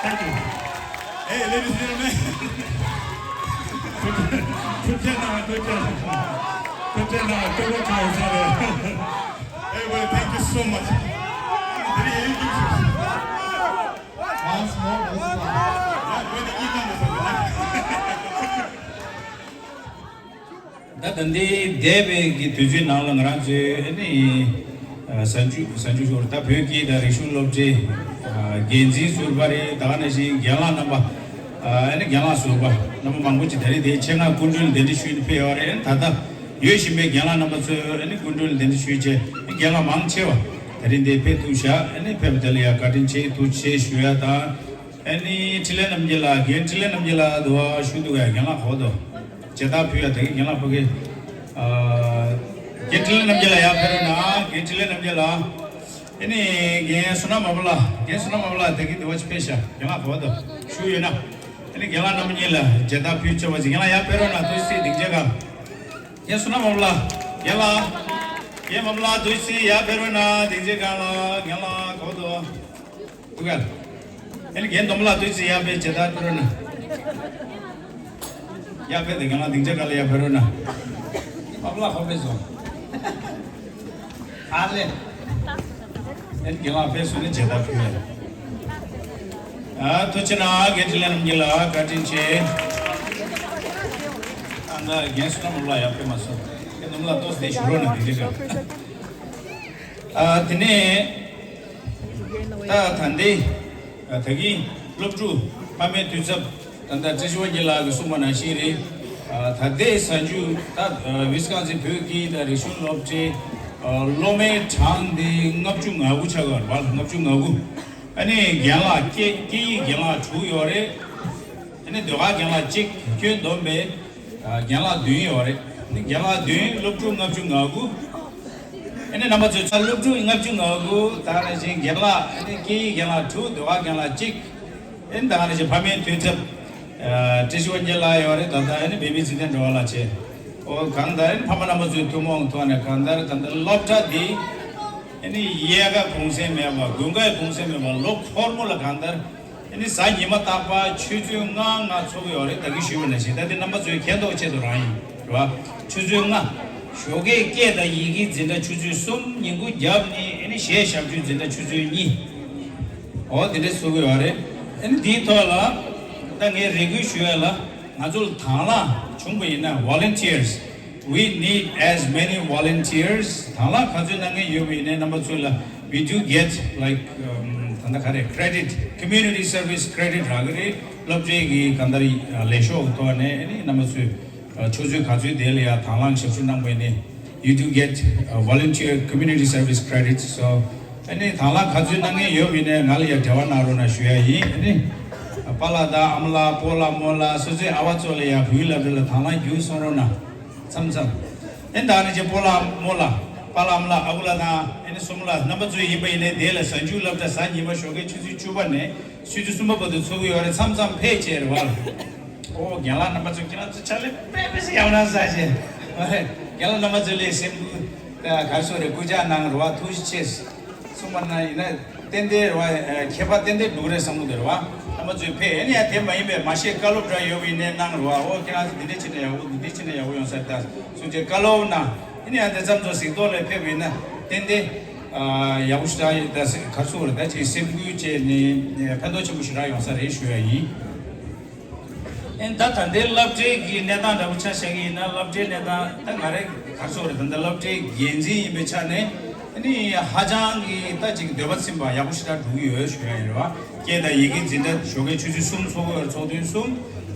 Thank you. Hey, ladies and gentlemen. ཐུགས་རྗེ་གནང་། ཐུགས་རྗེ་གནང་། ཐུགས་རྗེ་གནང་། སྤྲོ་པོ་ཆགས་ཡོད་ས་རེད། Everybody, thank you so much. Once more, once more. ད་ད་ལྟའི་འདས་པའི་གི་དུས་ཚོད་ནང་ལ་ང་རང་ཚོའི་ཨ་ནི་ཨ་གཟའ་མཇུག་གཟའ་མཇུག་ཞོར་ད་བོད་ཀྱི་ད་རིག་གཞུང་སློབ་གྲྭའི་ཨ་འགན་འཛིན་ཟུར་པ་རེད། ད་ག་ནང་བཞིན་རྒན་ལགས་རྣམ་པ་ཨ་ནི་རྒན་ལགས་ཟུར་པ་རྣམ་པ་མང་པོ་ཅིག་ད་རེས་དེ་ཆེད་མངགས་སྐུ་མགྲོན་གདན་འདྲེན་ཞུས་ནས་ཕེབས་ཡོད་རེད། ད་ལྟ་ཡོད་བཞིན་པའི་རྒན་ལགས་རྣམ་པ་ཚོས་ཨ་ནི་སྐུ་མགྲོན་གདན་འདྲེན་ཞུས་བྱས་རྒན་ལགས་མང་ཆེ་བ་ད་རེས་འདིར་ཕེབས་ཐུབ་ཤག་ཨ་ནི་ཕེབས་པ་དེ་ལ་ཡང་བཀའ་དྲིན་ཆེ་ཐུགས་རྗེ་ཆེ་ཞུ་ཡ་དང་། ཨ་ནི་འཕྲིན་ལས་རྣམ་རྒྱལ་ལགས། རྒན་འཕྲིན་ལས་རྣམ་རྒྱལ་ལགས་འདུག་བ། ཞུ་འདུག་ག་རྒན་ལགས་གོ་དོ། མཇལ་དར་ཕུལ་ཡ་དེ་གི་རྒན་ལགས་ཕ་གི། ཨ་རྒན་འཕྲིན་ལས་རྣམ་རྒྱལ་ལགས་ཡར་ཕེབས་རོགས་གནང་། རྒན་འཕྲིན་ལས་རྣམ་རྒྱལ་ལགས། ཨ་ནི་རྒན་བསོད་ནམས་མ་པ་ལགས། རྒན་བསོད་ནམས་མ་པ་ལགས་དེ་གི་འདུག་བ། ཅི་ཕེབས་ཤག་རྒན་ལགས་གོ་དོ། བཞུགས་ཡོད་ན། ཨ་ནི་རྒན་ལགས་རྣམ་པ་གཉིས་ལ་མཇལ་དར་ཕུལ་ཆོག་པ་ཅིག་རྒན་ལགས་ཡར་ཕེབས་རོགས་གནང་། ཐུགས་རྗེ་ཆེ། སྡིངས་ཆའི་སྒང་། རྒན་བསོད་ནམས་མ་པ་ལགས། རྒན་ལགས། རྒན་མ་པ་ལགས་ཐུགས་རྗེ་ཆེ། ཡར་ཕེབས་རོགས་གནང་། སྡིངས་ཆའི་སྒང་ལ་རྒན་ལགས་གོ་དོ། འདུག་ག་ཨ་ནི་རྒན་འདོམས་ལགས་ཐུགས་རྗེ་ཆེ། ཡར་ཕེབས་མཇལ་དར་ཕུལ་རོགས་གནང་། ཡར་ཕེབས་དེ་རྒན་ལགས་སྡིངས་ཆའི་སྒང་ལ་ཡར་ཕེབས་རོགས་གནང་། མ་པ་ལགས་ཁོ་ཕེབས་སོང་། ཨ་ལེ། ཨ་ནི་རྒན་ལགས་ཕེབས་སོང་ནས་མཇལ་དར་ཕུལ་ཡ། ཨ་ཐུགས་རྗེ་གནང་། རྒན་འཕྲིན་ལས་རྣམ་རྒྱལ་ལགས་བཀའ་དྲིན་ཆེ། ཨ་ད་རྒན་བསོད་ནམས་ལགས་ཡར་ཕེབས་མ་སོང་། རྒན་འདོམས་ལགས་ཏོག་ཙམ་བཞུགས་རོགས་གནང་། སྡིངས་ཆའི་སྒང་། ཨ་དེ་ནས། ད་ད་ལྟའི་ད་གིན་སློབ་ཕྲུག་ཕ་མའི་འཐུས་ཚབ་ད་ལྟ་བཀྲ་ཤིས་དབང་རྒྱལ་ལགས་ཀྱིས་གསུངས་པ་ནང་བཞིན་རེད། ད་ལྟའི་གཟའ་མཇུག་ད་ཝི་སི་ཀོན་སིན་བོད་ཀྱི་ད་རིག་གཞུང་སློབ་གྲྭའི་སློབ་མའི་གྲངས་དེ་ལྔ་བཅུ་ང་དགུ་ཆགས་ཡོད་རེད་པ། ལྔ་བཅུ་ང་དགུ། ཨ་ནི་རྒན་ལགས་སྐད་སྐད་ཡིག་རྒན་ལགས་དྲུག་ཡོད་རེད། ཨ་ནི་ཟློས་གར་རྒན་ལགས་གཅིག་ཁྱོན་བསྡོམས་པས་རྒན་ལགས་བདུན་ཡོད་རེད། ཨ་ནི་རྒན་ལགས་བདུན། སློབ་ཕྲུག་ལྔ་བཅུ་ང་དགུ། ཨ་ནི་རྣམ་པ་ཚོས་ཚ་སློབ་ཕྲུག་ལྔ་བཅུ་ང་དགུ། ད་ག་ནང་བཞིན་རྒན་ལགས། ཨ་ནི་སྐད་ཡིག་རྒན་ལགས་དྲུག་ཟློས་གར་རྒན་ལགས་གཅིག་ཨ་ནི་ད་ག་ནང་བཞིན་ཕ་མའི་འཐུས་ཚབ་བཀྲ་ཤིས་དབང་རྒྱལ་ལགས་ཡོད་རེད། ད་ལྟ་ཨ་ནི་བེ་བི་ཚེ་བརྟན་སྒྲོལ་མ་ལགས་བྱས། ཨོ་གང་ལྟར་ཨ་ནི་ཕ་མ་རྣམ་པ་ཚོའི་ཐུན་མོང་ཐོག་ནས་གང་ལྟར་ད་ལྟ་སློབ་གྲྭ་འདི་ཨ་ནི་གཡས་ཀ་གུང་སེང་མེད་པ། དགུན་ཁའི་གུང་སེང་མེད་པ། ལོ་འཁོར་མོ་ལ་གང་ལྟར་ཨ་ནི་གཟའ་ཉི་མ་རྟག་པར་ཆུ་ཚོད་ལྔ་ལྔ་ཚོགས་ཀྱི་ཡོད་རེད། ད་གིན་ཞུས་པ་ནང་བཞིན་ད་དེ་རྣམ་པ་ཚོའི་མཁྱེན་རྟོགས་ཆེད་དུ་རང་ཡིན་རེད་བ། ཆུ་ཚོད་ལྔ། ཞོགས་ཀའི་སྐད་དང་ཡི་གེ་འཛིན་གྲྭ་ཆུ་ཚོད་གསུམ། ཉིན་གུང་རྒྱབ་ནས་ཨ་ནི་གཞས་ཞབས་ཞུ་འཛིན་གྲྭ་ཆུ་ཚོད་གཉིས། འོ་དེ་འདྲ་ཚོགས་ཀྱི་ཡོད་རེད། ཨ་ནི་དེའི་ཐོག་ལ་ད་ངས་རེ་སྐུལ་ཞུ་ཡ་ལ། ང་ཚོ་ལ་དང་བླངས་བྱུང་བ་ཡིན་ན། volunteers, we need as many volunteers. དང་བླངས་ག་ཚོད་གནང་མཁན་ཡོད་པ་ཡིན་ནའི་རྣམ་པ་ཚོ་ལ། We do get, like, um, ད་ལྟ་ག་རེ། credit, community service credit རག་གི་རེད། སློབ་གྲྭའི་གི་གང་ལྟར་ལས་ཤོག་གི་ཐོག་ནས་ཨ་ནི་རྣམ་པ་ཚོས་ཆུ་ཚོད་ག་ཚོད་དེ་ལ་ཡ་དང་བླངས་ཞབས་ཞུ་གནང་བ་ཡིན་ནའི། You do get, uh, volunteer community service credit. So ཨ་ནི་དང་བླངས་ག་ཚོད་གནང་མཁན་ཡོད་པ་ཡིན་ནའི་ང་ལ་ཡ་འབྲེལ་བ་གནང་རོགས་གནང་ཞུ་ཡ་ཡིན། ཨ་ནི་པཱ་ལགས་དང་ཨ་མ་ལགས། སྤོ་ལགས་རྨོ་ལགས། སོ་སོའི་ཨ་བ་ཚོ་ལ་ཡ་བོད་ཡིག་སློབ་གྲྭ་ལ་དང་བླངས་བརྒྱུད་སོང་རོགས་གནང་། མཚམས་མཚམས། ཨེ་ད་ནི་ཅེ་སྤོ་ལགས་རྨོ་ལགས། པཱ་ལགས་ཨ་མ་ལགས། ཨ་ཁུ་ལགས་དང་ཨེ་ནི་སྲུ་མོ་ལགས། རྣམ་པ་ཚོ་ཡིན་པ་ཡིན་ནའི་དེ་ལ་གཟའ་མཇུག་སློབ་གྲྭ་གཟའ་ཉི་མ་ཞོགས་ཀའི་ཆུ་ཚོད་བཅུ་པ་ནས་ཆུ་ཚོད་གསུམ་པ་བར་དུ་ཚོགས་ཀྱི་ཡོད་རེད། མཚམས་མཚམས་ཕེབས་བྱས་རེད་བ། ཨོ་རྒན་ལགས་རྣམ་པ་ཚོ་ཁྱེད་རང་ཚོ་ཕྱག་ལས་དཔེ་དཔེ་ཞིག་ཡག་པོ་གནང་ས་ཞེས། ཨོ་རེད། རྒན་ལགས་རྣམ་པ་ཚོ་ལ་སེམས་ཁུར་ག་རེ་ཟེར་དགོས་རེད། སྐུ་ཕྱག་གནང་རེད་བ། ཐུགས་རྗེ་ཆེ་གསུངས་པ་ན་ཡིན་ན་ཏན་ཏན་རེད་བ། ཁྱད་པར་ཏན་ཏན་འགྲོ་གི་རེད་བསམ་གི་འདུག་རེད་བ། རྣམ་ ཚོས་ཕེབས། ཨ་ནི་ཡང་དེ་མ་ཡིན་པའི་མ་ཤེས་བཀའ་སློབ་འདྲ་ཡོད་པ་ཡིན་ནའི་གནང་རོགས། ཨོ་ཁྱེད་རང་ཚོ་འདི་འདྲ་བྱས་ན་ཡག་པོ་འདུག་འདི་འདྲ་བྱས་ན་ཡག་པོ་ཡོང་ས་རེད་ད་གསུངས་བྱས་བཀའ་སློབ་གནང་། ཨ་ནི་ཡང་དེ་ཙམ་ཚོ་གཟིགས་རྟོག་ལ་ཕེབས་པ་ཡིན་ན་ཏན་ཏན་ཨ་ཡག་པོ་ཞེ་དྲག་ཡོད་ད་ཟེར་ག་རེ་ཟེར་དགོས་རེད། ད་ཅིག་སེམས་འགུལ་བྱས་ནས་ཕན་ཐོགས་ཆེན་པོ་ཞེ་དྲག་ཡོང་ས་རེད་ཞུ་ཡ་ཡིན། ཨེ་ད་ད་ལྟའི་སློབ་གྲྭའི་གི་གནས་སྟངས་འདྲ་པོ་ཆ་བཞག་གི་ཡིན་ན། སློབ་གྲྭའི་གནས་སྟངས་ད་ང་རང་ག་རེ་ཟེར་དགོས་རེད། ད་ལྟ་སློབ་གྲྭའི་འགན་འཛིན་ཡིན་པའི་ཆ་ནས་ཨ་ནི་ཧ་ཅང་གི་ད་ཅིག་འདོད་པ་ཚིམ་པ་ཡག་པོ་ཞེ་དྲག་འགྲོ་གི་ཡོད་ཞུ་ཡ་ཡིན་རེད་བ། སྐད་དང་ཡི་གེ་འཛིན་གྲྭ་ཞོགས་ཀའི་ཆུ་ཚོད་གསུམ་ཚོགས་ཀྱི་ཡོད་རེད། ཚོགས་ཐུན་གསུམ།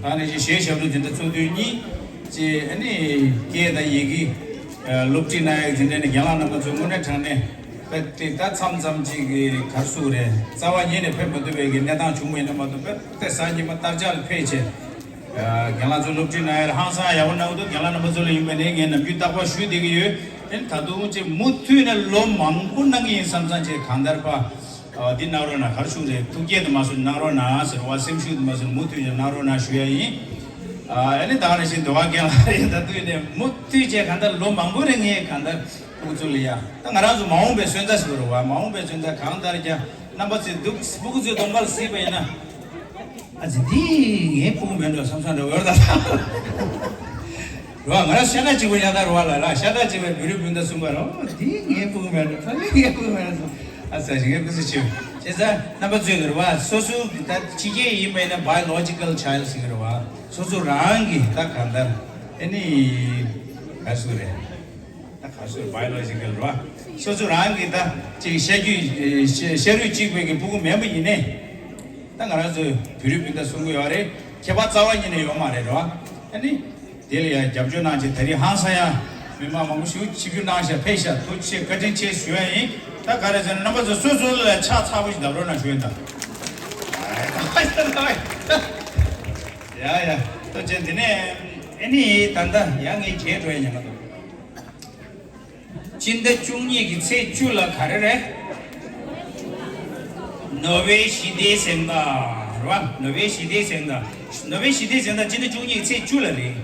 ད་ནི་གཞས་ཞབས་བྲོ་འཛིན་གྲྭ་ཚོགས་ཐུན་གཉིས་བཅས། ཨ་ནི་སྐད་དང་ཡི་གེ་སློབ་ཁྲིད་གནང་ཡག་འཛིན་གྲྭ་ནས་རྒན་ལགས་རྣམ་པ་ཚོས་དངོས་གནས་དྲང་གནས་དཔེ་དེ་ད་མཚམས་མཚམས་ཅིག་གི་ག་རེ་ཟེར་དགོས་རེད། རྩ་བ་ཉིད་ནས་ཕེབས་མ་ཐུབ་པའི་གི་གནས་སྟངས་བྱུང་བ་ཡིན་ན་མ་གཏོགས། དཔེ་དེ་གཟའ་ཉི་མ་གཏར་ཆགས་ལ་ཕེབས་བྱས། རྒན་ལགས་ཚོས་སློབ་ཁྲིད་གནང་ཡག་ཧང་སང་ཡག་པོ་གནང་འདུག་རྒན་ལགས་རྣམ་པ་ཚོ་ལ་ཡིན་པ་ནས་ངས་ནམ་རྒྱུན་རྟག་པར་ཞུ་བསྡད་ཀྱི་ཡོད། ཨ་ནི་ད་དུང་ཅིག་མུ་མཐུད་ནས་ལོ་མང་པོ་གནང་གི་ཡིན་བསམ་བསམ་བྱས། གང་ལྟར་ཕ་འདི་གནང་རོགས་གནང་། ག་རེ་ཟེར་དགོས་རེད། ཐུགས་བསྐྱེད་དུ་མ་སོང་གནང་རོགས་གནང་ཟེར་བ། སེམས་ཤུགས་དུ་མ་སོང་མུ་མཐུད་ཀྱིས་གནང་རོགས་གནང་ཞུ་ཡ་ཡིན། ཨ་ནི་ད་ག་ནང་བཞིན་འདི་བ་རྒན་ལགས་རེད། ད་དུས་ནས་མུ་མཐུད་བྱས་གང་ལྟར་ལོ་མང་པོ་རིང་ངས་གང་ལྟར་ཕྲུ་གུ་ཚོ་ལ་ཡ། ད་ང་རང་ཚོ་མ་འོངས་པའི་སོན་རྩ་ཟེར་བ་རེད་བ། མ་འོངས་པའི་སོན་རྩ་གང་ལྟར་ཀྱང་རྣམ་པ་ཚོས་འདུག་ཕྲུ་གུ་ཚོའི་གདོང་པ་ལ་གཟིགས་པ་ཡིན་ན། ཨ་ཙི། འདི་ངའི་ཕྲུ་གུ་མིན་འགྲོ་བསམ་བསམ་འདྲ་བོ་ཡོད་རེད་ད། རེད་བ། ང་རང་ཤ་ཁྲག་གཅིག་པ་ཡང་དག་རེད་བ་ལ་ར། ཤ་ཁྲག་གཅིག་པའི་བོད་རིགས་སྤུན་ཟླ་གསུམ་པ་རེད། འདི་ངའི་ཕྲུ་གུ་མིན་འགྲོ། ཕ་གི་ངའི་ཕྲུ་གུ་མིན་འགྲོ། ཨ་ཙི་ཙི། ངས་སྐུ་གཟུགས་ཆེ་བྱས་ཙང་རྣམ་པ་ཚོས་ཀྱི་རེད་བ། སོ་སོ་གི་ད་ཕྱི་རྒྱལ་ཡིན་པ་ཡིན་ན་biological child ཟེར་གྱི་རེད་བ། སོ་སོ་རང་གི་ད་གང་ལྟར་ཨ་ནི་ག་རེ་ཟེར་དགོས་རེད། ད་ག་རེ་ཟེར། biological རེད་བ། སོ་སོ་རང་གི་ད་ཅིག་ཤ་རྒྱུད་ཤ་རུས་གཅིག་པའི་གི་ཕྲུ་གུ་མིན་པ་ཡིན་ནའི། ད་ང་རང་ཚོའི་བོད་རིགས་སྤུན་ཟླ་གསུང་གི་ཡོད་རེད། ཁྱད་པར་རྩ་བ་ཉིད་ནས་ཡོད་མ་རེད་རེད་བ། ཨ་ནི་དེ་ལ་ཡང་རྒྱབ་སྐྱོར་གནང་བྱས། ད་རིང་ཧང་སང་ཡང་མི་མང་མང་པོ་ཞིག་ཆིབས་བསྒྱུར་གནང་ཤག་ཕེབས་ཤག་ཐུགས་རྗེ་ཆེ། བཀའ་དྲིན་ཆེ་ཞུ་ཡ་ཡིན། ད་ག་རེ་ཟེར་ན། རྣམ་པ་ཚོ་སོ་སོ་ལ་ཕྱག་ཚ་པོ་ཞིག་བརྡབ་རོགས་གནང་ཞུ་ཡ་ཡིན་ད། ཡ་ཡ། ཐུགས་རྗེ་ཆེ། དེ་ནས་ཨ་ནི་ད་ལྟ་ཡང་ངས་བརྗེད་འགྲོ་ཡ་ཉན་ག་འདུག་སྤྱི་ཟླ་བཅུ་གཉིས་ཀྱི་ཚེས་བཅུ་ལ་ག་རེ་རེད། ནོ་བྷེལ་ཞི་བདེའི་གཟེངས་རྟགས་རེད་བ། ནོ་བྷེལ་ཞི་བདེའི་གཟེངས་རྟགས། ནོ་བྷེལ་ཞི་བདེའི་གཟེངས་རྟགས་སྤྱི་ཟླ་བཅུ་གཉིས་ཀྱི་ཚེས་བཅུ་ལ་རེད།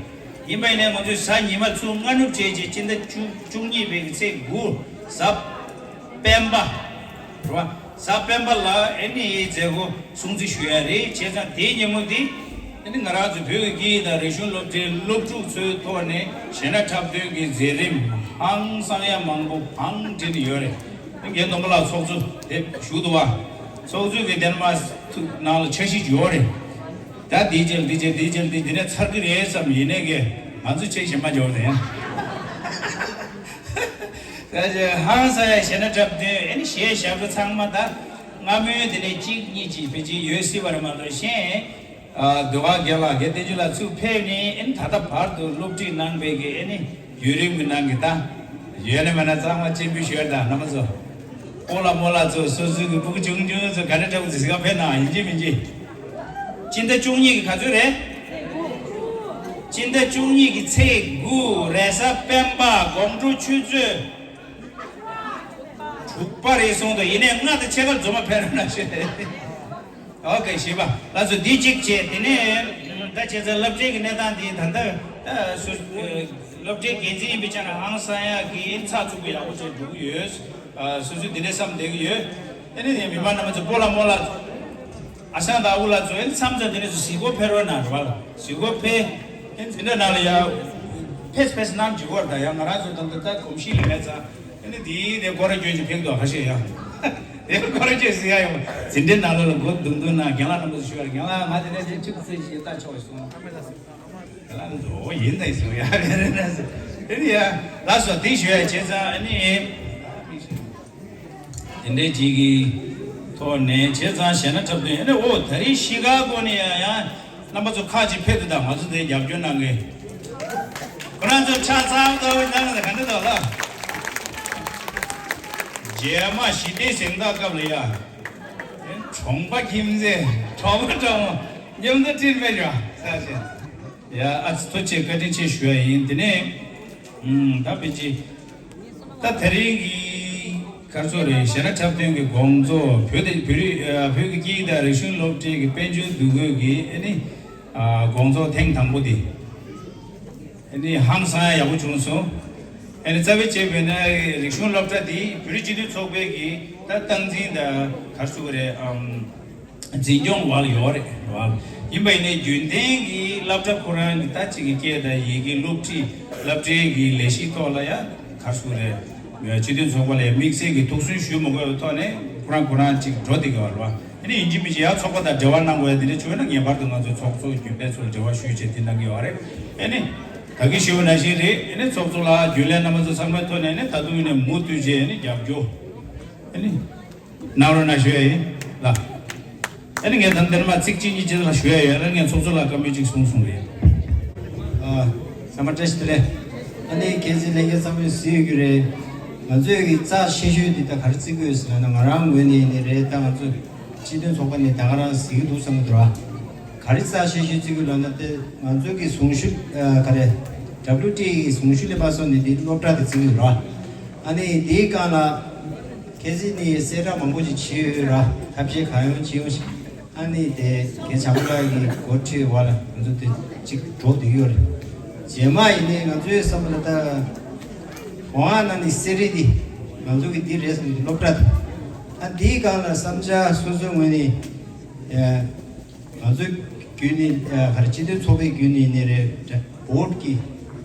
ཡིན་པ་ཡིན་ནའི་ང་ཚོས་གཟའ་ཉི་མ་ཚུར་སྔ་ནུབ་བྱས་རྗེས་སྤྱི་ཟླ་བཅུ་བཅུ་གཉིས་པའི་གི་ཚེས་དགུ་གཟའ་སྤེན་པ་རེད་བ། གཟའ་སྤེན་པ་ལ་ཨ་ནི་མཛད་སྒོ་སྲུང་བརྩི་ཞུ་ཡ་རེད། བྱས་ཙང་དེའི་ཉིན་མོ་འདི་ཨ་ནི་ང་རང་ཚོ་བོད་ཀྱི་སྐད་ཡིག་དང་རིག་གཞུང་སློབ་གྲྭའི་སློབ་ཕྲུག་ཚོའི་ཐོག་ནས་གཞས་སྣ་འཁྲབ་སྟོན་གྱི་མཛད་རིམ་ཧང་སང་ཡ་མང་པོ་བང་བསྒྲིགས་ནས་ཡོད་རེད། ངའི་སྟོན་པ་ལགས་ཚོགས་གཙོ་དེ་བཞུགས་འདུག་བ། ཚོགས་གཙོ་གི་དེ་ནས་མར་ཐུགས་ནང་ལ་འཆར་གཞི་ཡོད་རེད། ད་འདི་བྱེད་འདི་བྱེད་འདི་བྱེད་འདི་འདི་ནས་ཚར་གི་རེད་བསམ། ཡིན་ནའི་གི་ང་ཚོ་ཆེ་ཞེ་མ་འཇོག་དེ། ད་ཅི་ཧང་སང་ཡ་གཞས་སྣ་འཁྲབ་སྟོན། ཨ་ནི་གཞས་ཞབས་བྲོ་ཚང་མ་ད་སྔ་མོའི་དེ་ནས་གཅིག་གཉིས་ཅིག་ཕལ་ཆེར་ཡོད་སྲིད་པ་རེད་མ་གཏོགས། གཞན་ཨ་ཟློས་གར་རྒན་ལགས་དགེ་བསྟན་ཆོས་ལགས་ཚུར་ཕེབས་ནས་ཨ་ནི་ད་ལྟ་བར་དུ་སློབ་ཁྲིད་གནང་པའི་གི་ཨ་ནི་བརྒྱུད་རིམ་གྱི་ནང་གི་ད་ཡོད་ན་མེད་ན་གཙང་མ་སྤྱན་འབུལ་ཞུ་ཡ་ད། རྣམ་པ་ཚོ། སྤོ་ལགས་རྨོ་ལགས་ཚོ། སོ་སོའི་གི་སྤུ་གུ་ཆུང་ཆུང་ཚོ་ག་འདྲ་འདྲ་པོ་ཅིག་གཟིགས་ག་ཕེབས་གནང་། ཡིན་གཅིག་མིན་གཅིག་སྤྱི་ཟླ་བཅུ་གཉིས་ཀྱི་ག་ཚོད་རེད། སྤྱི་ཟླ་བཅུ་གཉིས་ཀྱི་ཚེས་དགུ་རེས་གཟའ་སྤེན་པ་དགོང་དྲོ་ཆུ་ཚོད་དྲུག་པ་རེད་གསུངས་འདུག་ཡིན་ནའི་ལྔ་དང་ཕྱེད་ཀ་རྫོགས་མ་ཕེབས་རོགས་གནང་ཞུ། ཨོ་ཁེ། བཞི་པ་ལགས་ཚོ་འདི་གཅིག་བྱས། དེ་ནས་ད་བྱས་ཙང་སློབ་གྲྭའི་གི་གནས་སྟངས་འདི་ད་ལྟ་ཨ་སུ་ཨ་སློབ་གྲྭའི་འགན་འཛིན་ཡིན་པའི་ཆ་ནས་ཧང་སང་ཡག་གི་ཚགས་ཚུད་པོ་ཡག་པོ་བྱས་འགྲོ་གི་ཡོད། ཨ་སོ་སོས་འདི་འདྲ་བསམ་བསྡད་ཀྱི་ཡོད། ཨ་ནི་དེ་མི་མང་རྣམ་པ་ཚོ། སྤོ་ལགས་རྨོ་ལགས་ཚོ། ཨ་ཞང་དང་ཨ་ཁུ་ལགས་ཚོ། ཨ་ནི་མཚམས་མཚམས་དེ་ནས་ཚུར་གཟིགས་སྐོར་ཕེབས་རོགས་གནང་རེད་བ། གཟིགས་སྐོར་ཕེབས། ཨ་ནི་འཛིན་གྲྭ་ནང་ལ་ཡ་ཕེབས་ཕེབས་གནང་བྱེད་སྐོར་ད་ཡང་ང་རང་ཚོ་ད་ལྟ་ད་གོམས་གཤིས་ལ་མེད་ཙང་། ཨ་ནི་དེའི་དེ་སྐོར་ར་སྐྱོན་གྱི་ཕེབས་འདུག་ཁ་ཤས་ཡང་། དེ་སྐོར་ར་སྐྱོན་ཟེར་ཡ་ཡོང་། འཛིན་གྲྭའི་ནང་ལོགས་ལ་སྒོ་རྡུང་རྡུང་གནང་། རྒན་ལགས་རྣམ་པ་ཚོ་ཞུ་བར། རྒན་ལགས་ང་དེ་ནས་དེ་ཁྲིད་ཚེ་ཞེས་ལྟ་ཆོག་གསུངས། རྒན་ལགས་འདུག་ཡིན་ད་གསུང་ཡ། དེ་ནི་ཡ་ལགས་སོ། དེ་ཞུ་ཡ་བྱས་ཙང་ཨ་ནི། དེ་འདྲའི་ཅིག་གི་ཐོག་ནས་བྱས་ཙང་གཞས་སྣ་འཁྲབ་སྟོན། ཨ་ནི་ཨོ་ད་རེས་གཞིས་ཀ་སྒོ་ནས་ཡང་ཡང་རྣམ་པ་ཚོ་ཁག་ཅིག་ཕེབས་འདུག་ད་ང་ཚོ་དེ་རྒྱབ་སྐྱོར་གནང་མཁན། ཁོ་རང་ཚོ་ཕྱག་ཚ་པོ་ཚ་པོ་གནང་ན་ག་འདྲ་འདུག་ལ། རྗེས་མ་ཞི་བདེའི་གཟེངས་རྟགས་སྐབས་ལ་ཡ། གྲོང་པ་ཁྱིམ་མཚེས་གྲོགས་པོ་གྲོགས་མོ་མཉམ་དུ་སྤྲིན་ཕེབས་ཤོག་ཟེར་བྱས། ཡ་ཨ་ཙི། ཐུགས་རྗེ་ཆེ། བཀའ་དྲིན་ཆེ་ཞུ་ཡ་ཡིན། དེ་ནས་ཨུམ་ད་ཕལ་ཆེར་ད་དེ་རིང་གི་ག་རེ་ཟེར་དགོས་རེད། གཞས་སྣ་འཁྲབ་སྟོན་གྱི་དགོང་ཚོགས། བོད་དེ་བོད་རིགས་ཨ་བོད་ཀྱི་སྐད་ཡིག་དང་རིག་གཞུང་སློབ་གྲྭའི་གི་དཔལ་འབྱོར་འདུ་འགོད་ཀྱི་ཨ་ནི་ཨ་དགོང་ཚོགས་ཐེངས་དང་པོ་དེ། ཨ་ནི་ཧང་སང་ཡག་པོ་བྱུང་སོང་། ཨ་ནི་རྩ་བའི་བྱས་པ་ཡིན་ན་རིག་གཞུང་སློབ་གྲྭ་དེ་བོད་རིགས་སྤྱི་མཐུན་ཚོགས་པའི་གི་ད་སྟངས་འཛིན་དང་ག་རེ་ཟེར་དགོས་རེད། ཨམ་ འཛིན་སྐྱོང་བ་ལ་ཡོད་རེད་བ། ཡིན་པ་ཡིན་ནའི་རྒྱུན་ལྡན་གྱི་སློབ་གྲྭ་ཁོ་རང་གི་ད་ཅིག་གི་སྐད་དང་ཡི་གེ་སློབ་ཁྲིད་སློབ་གྲྭའི་གི་ལས་གཞིའི་ཐོག་ལ་ཡང་ག་རེ་ཞུ་དགོས་རེད། སྤྱི་མཐུན་ཚོགས་པ་ལ་དམིགས་བསལ་གྱི་ཐུགས་སུན་ཞུ་མི་དགོས་པའི་ཐོག་ནས་ཁོ་རང་ཁོ་རང་ཅིག་འགྲོ་བསྡད་ཀྱི་ཡོད་རེད་བ། ཨ་ནི་ཡིན་གཅིག་མིན་གཅིག་ཡང་ཚོགས་པ་དང་འབྲེལ་བ་གནང་དགོས་ཡ་དེ་འདྲ་བྱུང་ན་ངེས་པར་དུ་ང་ཚོའི་ཚོགས་གཙོ་རྒྱུན་ལས་ཚོ་ལ་འབྲེལ་བ་ཞུས་བྱས་དེ་གནང་གི་ཡོད་རེད། ཨ་ནི་ད་གིན་ཞུས་པ་ནང་བཞིན་རེད། ཨ་ནི་ཚོགས་གཙོ་ལགས་རྒྱུན་ལས་རྣམ་པ་ཚོ་ཚང་མའི་ཐོག་ནས་ཨ་ནི་ད་དུང་ཨ་ནི་མུ་མཐུད་བྱས་ཨ་ནི་རྒྱབ་སྐྱོར་ཨ་ནི་གནང་རོགས་གནང་ཞུ་ཡ་ཡིན་ལགས། ཨ་ནི་ངས་ད་འདིར་མ་ཚིག་གཅིག་གཉིས་ཅིག་ལ་ཞུ་ཡ་ཡོད་ལ་ངས་ཚོགས་གཙོ་ལགས་བཀའ་མོལ་ཅིག་གསུངས་སོང་རེད། ཨ། ཚང་མ་བཀྲ་ཤིས་བདེ་ལེགས། ཨ་ནི་ཁྱེད་ཚོས་ལྷན་རྒྱས་ཚང་མས་གཟིགས་ཡོད་ཀྱི་རེད། ང་ཚོས་ཀྱི་རྩ་ཆེ་ཤོས་འདི་ད་ག་རེ་བརྩི་དགོས་ཟེར་ན་ང་རང་ངོས་ནས་ནི་རེད། ད་ང་ཚོ་སྤྱི་མཐུན་ཚོགས་པ་ནས་ད་ག་རང་གཟིགས་ཀྱི་འདུག་བསམ་གྱི་འདུག་ར། ག་རེ་རྩ་ཆེ་ཤོས་བརྩི་དགོས་ལབ་ན་དེ་ང་ཚོ་གི་གཞུང་ཞབས་ཨ་ག་རེ་ཌབ་ལིའུ་ཊི་ཨེ་གི་གཞུང་ཞབས་ལས་ཕར་སོང་ནས་འདི་སློབ་གྲྭ་དེ་བརྩི་གི་ཡོད་ར། ཨ་ནི་འདིའི་སྒང་ལ་ཁྱེད་ཚོས་ནི་གསལ་བསྒྲགས་མང་པོ་ཞིག་བྱས་ཡོད་ར། ཐབས་ཤེས་གང་ཡོང་བྱས་ཡོང་ཞིག་ཨ་ནི་དེ་རྒན་བྱམས་པ་ལགས་ཀྱི་འགོ་ཁྲིད་འོག་ལ་ང་ཚོ་དེ་གཅིག་འགྲོ་བསྡད་ཀྱི་ཡོད་རེད། རྗེས་མ་ཡིན་ནའི་ང་ཚོའི་བསམ་པ་ལ་ད་གོང་འོག་ནང་ནས་གསེར་རི་འདི་ང་ཚོ་གི་འདི་རེད་བསམ་གྱི་སློབ་གྲྭ་དེ། ཨ་འདིའི་སྒང་ལ་བསམ་འཆར་སོ་སོའི་ངོས་ནས་ཨ། ང་ཚོའི་བརྒྱུད་ནས་ཨ་ག་རེ་སྤྱི་མཐུན་ཚོགས་པའི་བརྒྱུད་ནས་ཡིན་ནའི་རེད། བོད་ཀྱི་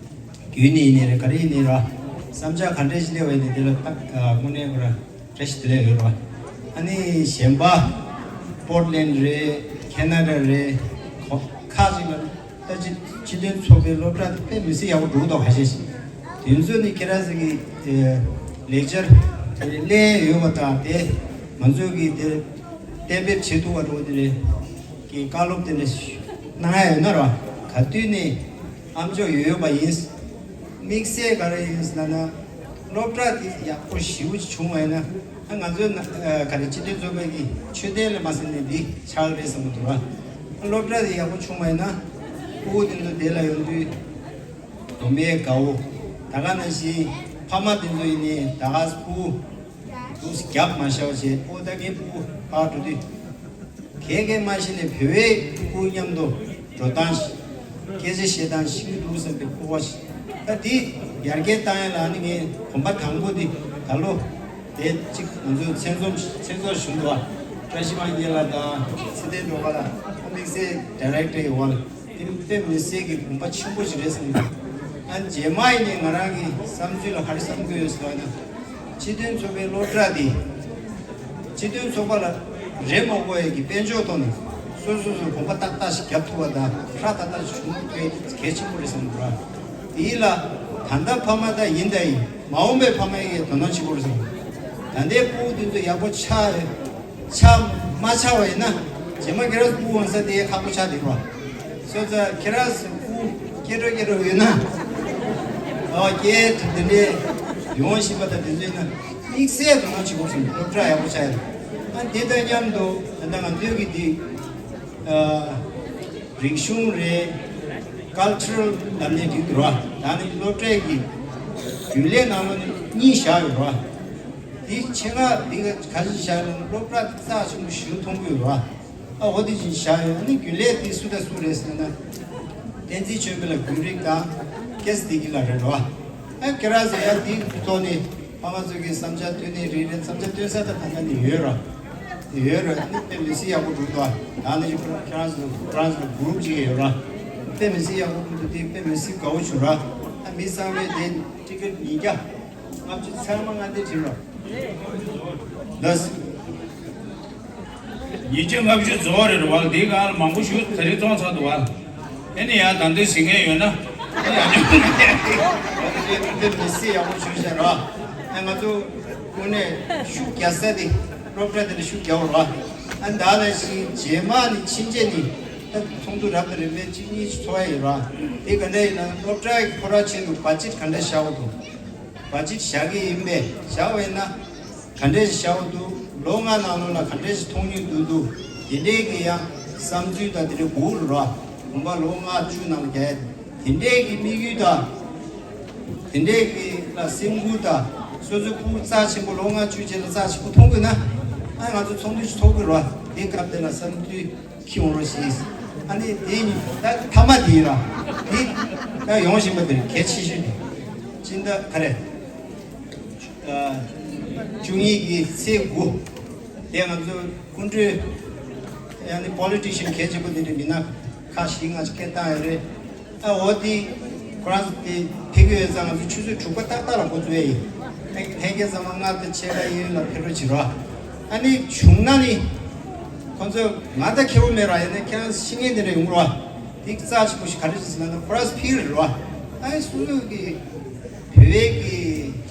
བརྒྱུད་ནས་ཡིན་ནའི་རེད། ག་རེ་ཡིན་ནའི་ར། བསམ་འཆར་ག་འདྲ་ཞིག་སླེབས་པ་ཡིན་ནའི་དེ་ལ་ད་ཨ་དངོས་གནས་ཁོ་ར་བཀྲ་ཤིས་བདེ་ལེགས་ཡོད་ར། ཨ་ནི་གཞན་པ་པོར་ཊ་ལེན་ཌི་རེད། ཁེ་ན་ཌ་རེད། ཁོ་ཁག་ཅིག་ལ་ད་སྤྱི་སྤྱི་མཐུན་ཚོགས་པའི་སློབ་གྲྭ་དེ་དཔེ་མི་སྲིད་ཡག་པོ་འགྲོ་གི་འདུག་ཁ་ཤས་ཤིག་དེ་ཚོ་ནི་ཁྱེད་རང་ཚོ་གི་ཨ་ལེགས་སྦྱར་དེ་ལེན་ཡོད་པ་དང་དེ་ང་ཚོ་གི་དེ་གཏན་འབེབས་བྱེད་ཐུབ་པ་འགྲོ་དེ་རེད། གི་བཀའ་སློབ་དེ་འདྲ་གནང་ཡ་ཡོད་ན་ར། ག་དུས་ནས་ཨ་མཆོག་ཡོད་ཡོད་པ་ཡིན། དམིགས་བསལ་ག་རེ་ཡིན་ཟེར་ན་ན་སློབ་གྲྭ་དེ་ཡག་པོ་ཞེ་པོ་ཅིག་བྱུང་བ་ཡིན་ན་ཨ་ང་ཚོའི་ན་ཨ་ག་རེ་སྤྱི་མཐུན་ཚོགས་པའི་གི་མཆོད་རྟེན་ལ་མ་ཟེར་ནས་འདི་ཆགས་རེད་བསམ་གྱི་འདུག་ར། སློབ་གྲྭ་དེ་ཡག་པོ་བྱུང་བ་ཡིན་ན་ཕྲུ་གུ་དེ་ཚོ་དེ་ལ་ཡོང་དུས་སྡོམ་པའི་དགའ་བོ། ད་ག་ནང་བཞིན་ཕ་མ་དེ་ཚོ་ཡིན་ནའི་ད་ག་ཕྲུ་གུ་འདུག་སེ་རྒྱབ་མ་བཞག་བྱས། ཨོ་ད་ངའི་ཕྲུ་གུ་ཕར་འགྲོ་དུས་གས་གས་མ་ཤེས་ནས་བོད་པའི་ཕྲུ་གུ་མཉམ་དུ་འགྲོ་སྟངས་ཤིག་སྐད་ཆ་བཤད་སྟངས་ཤེས་ཀྱི་འདུག་བསམ་པའི་སྤོབས་པ་ཞིག་ད་འདི་ཡར་རྒྱས་བཏང་ཡ་ལ་ནི་ངས་གོམ་པ་དང་པོ་འདི་ད་ལོ་དེ་གཅིག་ང་ཚོའི་མཚན་ཚོགས་མཚན་ཚོགས་བཞུགས་འདུག་བ། བཀྲ་ཤིས་དབང་རྒྱལ་ལགས་དང་ཚེ་བརྟན་སྒྲོལ་དཀར་ལགས་དམིགས་བསལ་ཌའི་རེག་ཊར་ཡི་འོག་ལ། དེ་དཔེ་མི་སྲིད་ཀྱི་དགོངས་པ་ཆེན་པོ་ཞིག་རེད་བསམ་གྱི་འདུག་ཨ་རྗེས་མ་ཡིན་ནའི་ང་རང་གི་བསམ་ཚུལ་ལ་ག་རེ་བསམ་གྱི་ཡོད་ཟེར་བ་ན། སྤྱི་མཐུན་ཚོགས་པའི་སློབ་གྲྭ་འདི་སྤྱི་མཐུན་ཚོགས་པ་ལ་རེ་མ་དགོས་ཡས་ཀྱི་དཔལ་འབྱོར་ཐོག་ནས་སོ་སོ་སོའི་དགོངས་པ་ཏག་ཏག་ཞིག་རྒྱབ་ཐུབ་པ་དང་ཧྲ་ཏག་ཏག་ཞིག་བྱུང་དགོས་གལ་ཆེན་པོ་རེད་བསམ་གྱི་འདུག་ར། དེ་ལ་ད་ལྟ་ཕ་མ་ད་ཡིན་ད་ཡིན་མ་འོངས་པའི་ཕ་མ་ཡིན་དོ་སྣང་བྱེད་དགོས་རེད་བསམ་གྱི་འདུག་ད་ལྟའི་ཕྲུ་གུ་འདི་ཚོ་ཡག་པོ་ཆགས་ཆགས་མ་ཆགས་པ་ཡིན་ན་རྗེས་མ་ཁྱེད་རང་ཚོ་སྤུ་གུ་འོང་ས་དེ་ཁག་པོ་ཆགས་བསྡད་རོགས། སོ་ཙང་ཁྱེད་རང་ཚོ་སྤུ་གུ་སྐྱེ་འགྲོ་སྐྱེ་འགྲོ་ཡོད་ན། ཨོ་སྐྱེ་དེ་འདྲའི་ཡོང་བཞིན་པ་དང་དེ་ཚོ་ཡིན་ན་དམིགས་བསལ་དུ་མ་བྱེད་དགོས་སོང་། སློབ་གྲྭ་ཡག་པོ་ཆགས་ཡོད། ཨ་དེ་དང་མཉམ་དུ་ད་ལྟ་ང་ཚོའི་གི་འདི་ཨ་རིག་གཞུང་རེད། ཀལ་ཅར་ལབ་ནས་འགྲིག་འདུག་ར། ད་ནི་སློབ་གྲྭའི་གི་རྒྱུན་ལས་ནང་ལོགས་ནས་གཉིས་བཞག་ཡོད་ར། དེ་ཆེད་མངགས་འདི་ག་ག་ཅི་བཞག་ཡོད་ན་སློབ་གྲྭ་རྩ་ཆེན་པོ་ཞིག་མཐོང་གི་ཡོད་ར། ཨ་འོ་དེ་བཞིན་བཞག་ཡོད། ཨ་ནི་རྒྱུན་ལས་དེ་སུ་དང་སུ་རེད་ཟེར་ན། བསྟན་འཛིན་ཆོས་འཕེལ་ལགས་དགོན་རིགས་དང་ཀེ་སི་བདེ་སྐྱིད་ལགས་རེད་ར། ཨ་ཁྱེད་རང་ཚོ་ཡང་དེའི་ཐོག་ནས་ཕ་མ་ཚོ་གི་བསམ་འཆར་བཏོན་ནས་རེད་རེད། བསམ་འཆར་བཏོན་ས་ད་ད་ལྟ་ནས་ཡོད་ར། ཡོད་ར། ཨ་ནི་དཔེ་མི་སྲིད་ཡག་པོ་འགྲོ་འདུག་ད་ནི་ཁྱེད་རང་ཚོ་ཁྱེད་རང་ཚོ་གུ་རུབ་ཅིག་ཡོད་ར། དཔེ་མི་སྲིད་ཡག་པོ་འགྲོ་འདུག་དེ་དཔེ་མི་སྲིད་དགའ་བོ་བྱུང་ར། ཨ་མི་ཚང་མས་དེ་ཊི་ཀེ་ཊི་ཉིས་བརྒྱ་ལྔ་བཅུ་ཚང་མ་ང་དེ་བྲིས་ར། ལགས། ཉིས་བརྒྱ་ལྔ་བཅུ་རྫོགས་རེད་བ། འདིའི་སྒང་ལ་མང་པོ་ཞིག་ད་རེས་བཙོང་ཚར་འདུག་བ། ཨེ་ནི་ཡང་ད་འདི་ཟིན་མཁན་ཡོད་ན་ཨེ་ཡང་ཉོ་མཁན་ཡོད། འདི་མི་སྲིད་ཡག་པོ་བྱུང་ཤག་ར། ཨེ་ང་ཚོ་དངོས་གནས་ཤུགས་རྒྱག་ས་དེ་སློབ་གྲྭ་དེ་ལ་ཤུགས་རྒྱག་དགོས་ར། ཨ་ད་ནང་བཞིན་རྗེས་མ་ནི་ཕྱིན་ཆད་ནི་ད་ཚོགས་འདུ་རབ་དང་རིམ་པས་གཅིག་གཉིས་ཤིག་ཚོགས་ཡ་ཡོད་ར། དེ་ག་འདྲ་ཡིན་ན་སློབ་གྲྭ་ཡི་ཁོ་ར་ཆེད་དུ་བ་ཇེཊ་ག་འདྲ་བཞག་དགོས་འདུག་བ་ཇེཊ་བཞག་གི་ཡིན་པས་བཞག་པ་ཡིན་ན། ག་འདྲས་ཤིག་བཞག་འདུག་ལོ་ལྔ་ནང་ལོགས་ལ་ག་འདྲས་ཤིག་མཐོང་མྱོང་འདུག་འདུག་དེ་འདྲས་ཀྱི་ཡང་བསམ་ཚུལ་དང་དེ་འདྲས་དགོས་རེད་བ། དགོངས་པ་ལོ་ལྔ་བཅུ་ནང་ལ་རྒྱག་ཡ་དེ་འདྲས་ཀྱི་དམིགས་ཡུལ་དང་། དེ་འདྲས་ཀྱི་ལ་སེམས་ཁུར་དང་སོ་སོའི་ཕྲུ་གུ་རྩ་ཆེན་པོ་ལོ་ལྔ་བཅུ་རྗེས་ལ་རྩ་ཆེན་པོ་མཐོང་དགོས་ན། ཨ་ང་ཚོ་ཚོགས་འདུ་ཞིག་ཚོགས་དགོས་རེད་བ། དེ་སྐབས་དེ་ལ་བསམ་ཚུལ་འཁྱེར་འོང་རོགས་ཞེས། ཨ་ནི་དེ་ནི་ད་མཐའ་མ་དེ་ཡིན་ར། དེ་ད་ཡོང་བཞིན་པ་དེ་གལ་ཆེ་ཤོས་དེ། སྤྱི་ཟླ་ག་རེ། བཅུ་གཉིས་ཀྱི་ཚེས་དགུ། དེ་ང་ཚོ་སྐུ་མགྲོན་ ཡང་ནི་པོ་ལི་ཊི་ཤན་གལ་ཆེན་པོ་འདི་འདྲ་མི་སྣ་ཁག་ཞིག་ང་ཚོ་སྐད་བཏང་ཡོད་རེད། ཨ་འོ་དེ་ཁོ་རང་ཚོ་དེ་ཕེབས་ཀྱི་ཡོད་ཙང་ང་ཚོ་ཆུ་ཚོད་དྲུག་པ་ཏག་ཏག་ལ་འགོ་བཙུགས་ཡ་ཡིན། ཕ་གིའི་ཚང་མ་ལྔ་དང་ཕྱེད་ཀ་གཡས་གཡོན་ལ་ཕེབས་རོགས་བྱེད་རོགས། ཨ་ནི་བྱུང་ན་ནི་ཁོ་ཚོ་ང་ད་ཁེ་བོ་མེད་ར། ཡིན་ན་ཁྱེད་རང་ཤེས་མཁན་དེ་འདྲ་ཡོང་རོགས། དེ་རྩ་ཆེན་པོ་ཞིག་ག་རེ་ཞིག་ཟེར་ན་ཁོ་རང་ཚོ་ཕེབས་རེད་རོགས། ཨ་ནི་སོ་སོ་གི་བོད་པའི་གི་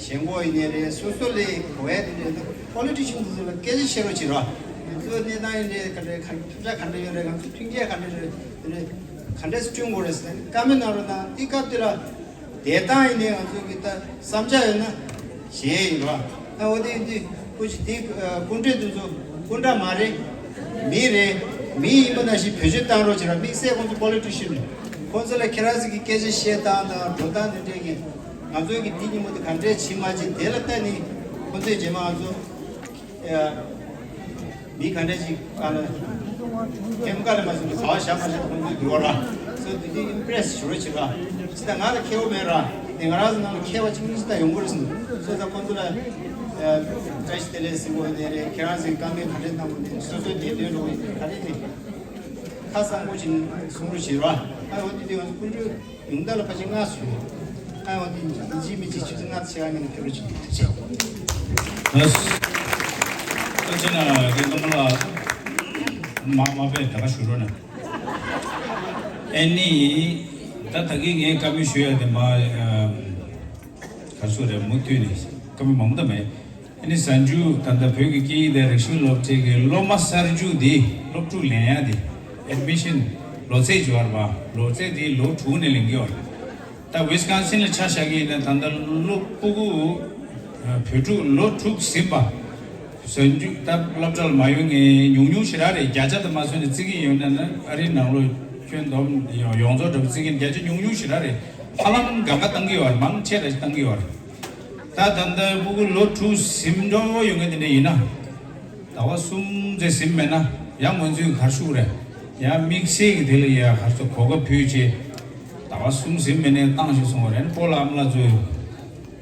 ཞེན་ཁོག་ཡིན་ནའི་རེད། སོ་སོ་ལས་གོ་ཡ་དེ་འདྲ་ཡིན་ན་པོ་ལི་ཊི་ཤན་དེ་ཚོ་ལ་སྐད་ཆ་བཤད་རོགས་བྱེད་རོགས། ང་ཚོ་གནས་སྟངས་ཡིན་རེད། ག་འདྲ་ག་འདྲ་ཐབས་ཆག་ག་འདྲ་ཡོད་རེད། ང་ཚོ་མཐུན་རྐྱེན་ག་འདྲ་རེད། དེ་ནས་ག་འདྲ་སེ་བསྐྲུན་དགོས་རེད་ཟེར་ནས་བཀའ་མོལ་གནང་རོགས་གནང་། དེ་སྐབས་དེ་ལ་བསྡད་སྟངས་ཡིན་ནའི་ང་ཚོ་གི་ད་བསམ་འཆར་ཡོད་ན་བཞེས་ཡིན་རོགས། ཨ་འོ་དེ་ཡིན་དུས་སྐུ་མཁྱེན་དེ་སྐུ་མགྲོན་དེ་ཚོ་སྐུ་འདྲ་མ་རེད། མི་རེད། མི་ཡིན་པ་ནང་བཞིན་བེད་སྤྱོད་བཏང་རོགས་བྱེད་རོགས། དམིགས་བསལ་ཁོང་ཚོ་པོ་ལི་ཊི་ཤན་རེད། ཁོང་ཚོ་ལ་ཁྱེད་རང་ཚོ་གི་སྐད་ཆ་བཤད་སྟངས་དང་འགྲོ་སྟངས་དེ་འདྲས་ཀྱི་ང་ཚོའི་གི་འདི་ཉིན་མོ་དེ་ག་འདྲས་བྱེད་མ་བྱེད་དེ་ལ་བལྟས་ནས་ཁོང་ཚོས་རྗེས་མ་ང་ཚོ་ཨ་མི་ག་འདྲས་ཅིག་ཨ་ལ་ཁེམ་ཀ་ལ་མ་སོང་གི་བཟའ་བ་བཞག་མ་བཞག་ཁོང་ཚོའི་འགྱུར་བ་ར། སོ་དེ་དུས་ཨིམ་པི་རེ་སི་ཞུ་རོགས་བྱེད་ར། ཅི་ད་ང་ལ་ཁེ་བོ་མེད་ར། དེ་ང་རང་ཚོ་ནང་ལ་ཁེ་བ་གཅིག་གཉིས་ཅི་ད་ཡོང་གི་རེད་ཟེར། སོ་ད་ཁོང་ཚོ་ལ་ཨ་བཀྲ་ཤིས་བདེ་ལེགས་ཟེར་དགོས་ནའི་རེད། ཁྱེད་རང་ཚོའི་བཀའ་མོལ་ག་འདྲས་གནང་དགོས་ནའི་སོ་སོའི་དེ་འདོན་འགྲོ་གི་ག་རེ་ནས་ཁ་གསང་པོ་ཅིག་གསུང་རོགས་བྱེད་ར། ཨ་འོ་དེ་དུས་ང་ཚོ་སྐུ་མགྲོན་ཉུང་མཐའ་ལ་ཕལ་ཆེར་ལྔ་ཞུ། ཨ་འོ་དེ་ཡིན་གཅིག་མིན་གཅིག་ཆུ་ཚོད་ལྔ་དང་ཕྱེད་ཀ་ཉིན་ལ་ཕེབས་རོགས་བྱེད། ཐུགས་རྗེ་ཆེ། ལགས་སོ། ཐུགས་རྗེ་གནང་། རྒན་ཀརྨ་ལགས་མ་མ་དཔེ་ད་ག་ཞུ་རོགས་གནང་། ཨེ་ནི་ད་ད་གིན་ངས་བཀའ་མོལ་ཞུ་ཡ་དེ་མ་ག་སུ་རེད། མུ་མཐུད་ནས་བཀའ་མོལ་མང་པོ་ད་མེད། ཨ་ནི་གཟའ་མཇུག་ད་ལྟ་བོད་ཀྱི་སྐད་ཡིག་དང་རིག་གཞུང་སློབ་ཁྲིད་ཀྱི་སློབ་མ་གསར་འཇུག་འདི་སློབ་ཕྲུག་ལེན་ཡ་འདི་ཨེ་ཌི་མི་ཤན་ལོ་ཚད་ཅིག་ཡོད་རེད་པ། ལོ་ཚད་འདི་ལོ་དྲུག་ནས་ལེན་གྱི་ཡོད་རེད། ད་ཝི་སི་ཀོན་སིན་ལ་ཆ་བཞག་གི་ཡིན་ན་ད་ལྟ་སློབ་ཕྲུག་བོད་ཕྲུག་ལོ་དྲུག་ཟིན་པ་གཟའ་མཇུག་ད་སློབ་གྲྭ་ལ་མ་ཡོང་མཁན་ཉུང་ཉུང་ཞིག་ར་རེད། བརྒྱ་ཆ་དུ་མ་སོན་ནས་བརྩི་གི་ཡོད་ན་ན་ཨ་རིའི་ནང་ལོགས་ཁྱོན་བསྡོམས་ཡོངས་རྫོགས་འདྲ་པོ་བརྩི་གི་བརྒྱ་ཆ་ཉུང་ཉུང་ཞིག་ར་རེད། ཧ་ལམ་གང་ག་བཏང་གི་ཡོད་རེད། མང་ཆེ་ར་ཞིག་བཏང་གི་ཡོད་རེད། ད་ད་ལྟ་སྤུ་གུ་ལོ་དྲུག་ཟིན་འགྲོ་ཡོང་མཁན་དེ་འདྲ་ཡིན་ན། ཟླ་བ་གསུམ་ཙམ་ཟིན་མེད་ན་ཡང་ང་ཚོས་ག་རེ་ཞུ་དགོས་རེད། ཡང་དམིགས་བསལ་གྱི་དེ་ལ་ཡ་ག་རེ་ཟེར་གོ་སྐབས་ཕུལ་བྱས། ཟླ་བ་གསུམ་ཟིན་མེད་ནའི་བཏང་ཞིག་སོང་བ་རེད། སྤོ་ལགས་ཨ་མ་ལགས་ཚོས་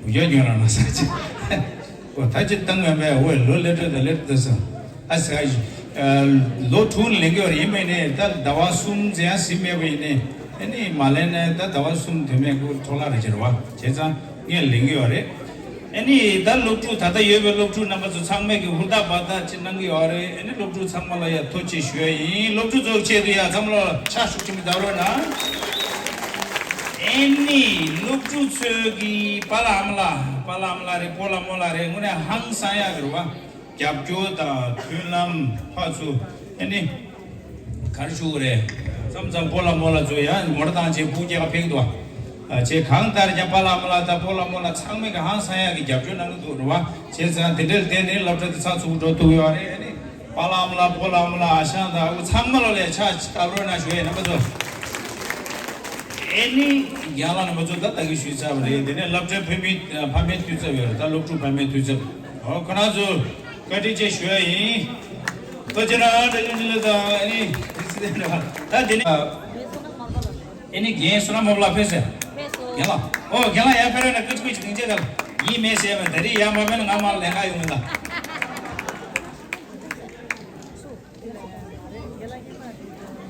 འུ་ཅག་ཉོན་རང་ན་ས་ཅི་ཨོ་ད་ཅི་བཏང་མེད་པས། འོ་ལོ་ལེ་དྲོད་དང་ལེ་དྲོད་དང་སོང་ཨ་ཟེར་ཡ་ཞིག་ལོ་དྲུག་ལེན་གྱི་ཡོད་རེད། ཡིན་པ་ཡིན་ནའི་ད་ཟླ་བ་གསུམ་ཙམ་ཡང་ཟིན་མེད་པ་ཡིན་ནའི་ཨ་ནི་མ་ལེན་ན་ད་ཟླ་བ་གསུམ་དོན་མེད་ཀྱི་འཕྲོ་བརླག་རེད་ཟེར་བ། བྱས་ཙང་ངས་ལེན་གྱི་ཡོད་རེད། ཨ་ནི་ད་སློབ་ཕྲུག་ད་ལྟ་ཡོད་པའི་སློབ་ཕྲུག་རྣམ་པ་ཚོ་ཚང་མས་ཀྱི་ཧུར་ཐག་འབད་ཐག་ཅིག་གནང་གི་ཡོད་རེད། ཨ་ནི་སློབ་ཕྲུག་ཚང་མ་ལ་ཡ་ཐུགས་རྗེ་ཆེ་ཞུ་ཡ་ཡིན། སློབ་ཕྲུག་ཚོའི་ཆེད་དུ་ཡ་ཚང་མ་ལ་ཕྱག་ཤུགས་ཆེན་པོ་བརྡབ་རོགས་གནང་། ཨ་ནི་སློབ་ཕྲུག་ཚོའི་གི་པཱ་ལགས་ཨ་མ་ལགས་པཱ་ལགས་ཨ་མ་ལགས་རེད། སྤོ་ལགས་རྨོ་ལགས་རེད། དངོས་གནས་ཧང་སང་ཡག་གི་རེད་བ། རྒྱབ་སྐྱོར་དང་མཐུན་ལམ་ཕར་ཚུར་ཨ་ནི་ག་རེ་ཞུ་དགོས་རེད། མཚམས་མཚམས་སྤོ་ལགས་རྨོ་ལགས་ཚོ་ཡང་མོ་ཊ་བཏང་བྱས་སྤུ་རྒྱལ་ཁ་ཕེབས་འདུག་ཨ། བྱས་གང་ལྟར་ཀྱང་པཱ་ལགས་རྨོ་ལགས་དང་སྤོ་ལགས་རྨོ་ལགས་ཚང་མས་ཀྱི་ཧང་སང་ཡག་གི་རྒྱབ་སྐྱོར་གནང་གི་འདུག་རེད་བ། བྱས་ཙང་དེ་འདྲ་ལ་བརྟེན་ནས་སློབ་གྲྭ་དེ་ཚགས་ཚུད་པོ་འགྲོ་ཐུབ་ཡོད་རེད། ཨ་ནི་པཱ་ལགས་རྨོ་ལགས་སྤོ་ལགས་རྨོ་ལགས་ཨ་ཞང་དང་ཨ་ཁུ་ཚང་མ་ལོ་ལ་ཕྱག་བརྡབ་རོགས་གནང་ཞུ་ཡས་རྣམ་པ་ཚོ། ཨ་ནི་རྒན་ལགས་རྣམ་པ་ཚོ་ད་ལྟ་གི་ཞུས་ཚར་བ་རེད། དེ་ནས་སློབ་གྲྭའི་ཕ་མའི་ཕ་མའི་འཐུས་ཚབ་ཡོད་རེད། ད་སློབ་ཕྲུག་ཕ་མའི་འཐུས་ཚབ། ཨོ་ཁོ་རང་ཚོ་བཀའ་དྲིན་ཆེ་ཞུ་ཡ་ཡིན། ཐུགས་རྗེ་གནང་། བཀྲ་ཤིས་བདེ་ལེགས་དང་ཨ་ནི་ད་དེ་ནས་ཨ་ནི་རྒན་བསོད་ནམས་མོ་ལགས་ཕེབས་སོང་། རྒན་ལགས། ཨོ་རྒན་ལགས་ཡར་ཕེབས་རོགས་གནང་། སྐུ་མཁྱེན་སྐུ་མཁྱེན་སྡིངས་ཆ་ལ་ཡིན་མེད་ཟེར་བ་ད་རེས་ཡར་མ་ཕེབས་ན་ང་མར་ལེན་ག་ཡོང་མི་ལ།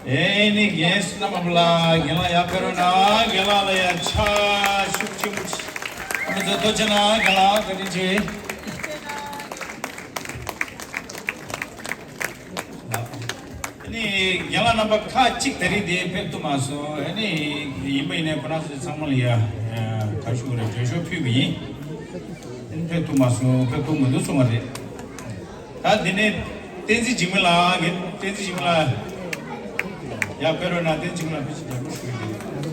ཨེ་ནི་རྒན་བསོད་ནམས་མོ་ལགས་རྒན་ལགས་ཡར་ཕེབས་རོགས་གནང་། རྒན་ལགས་ལ་ཡ་ཕྱག་ཤུགས་ཆེན་པོ་ཅིག་ཨ་ནི་ཚོ་ཐུགས་རྗེ་གནང་། རྒན་ལགས་བཀའ་དྲིན་ཆེ། ཨ་ནི་རྒན་ལགས་རྣམ་པ་ཁག་ཅིག་ད་རེས་དེ་ཕེབས་ཐུབ་མ་སོང་། ཨ་ནི་ཡིན་པ་ཡིན་ནའི་ཁོ་རང་ཚོ་ཚང་མ་ལ་ཡ་ག་རེ་ཞུ་དགོས་རེད། འགྲེལ་བཤད་ཕུལ་བ་ཡིན། ཨ་ནི་ཕེབས་ཐུབ་མ་སོང་། ཕེབས་ཐུབ་མི་འདུག་གསུང་བ་རེད། ད་དེ་ནས་བསྟན་འཛིན་འཇིགས་མེད་ལགས། བསྟན་འཛིན་འཇིགས་མེད་ལགས་ཡར་ཕེབས་རོགས་གནང་། བསྟན་འཛིན་འཇིགས་མེད་ལགས་ཕེབས་ཤིག་རྒྱབ་སྐྱོར་ཞུ་རྒྱུ།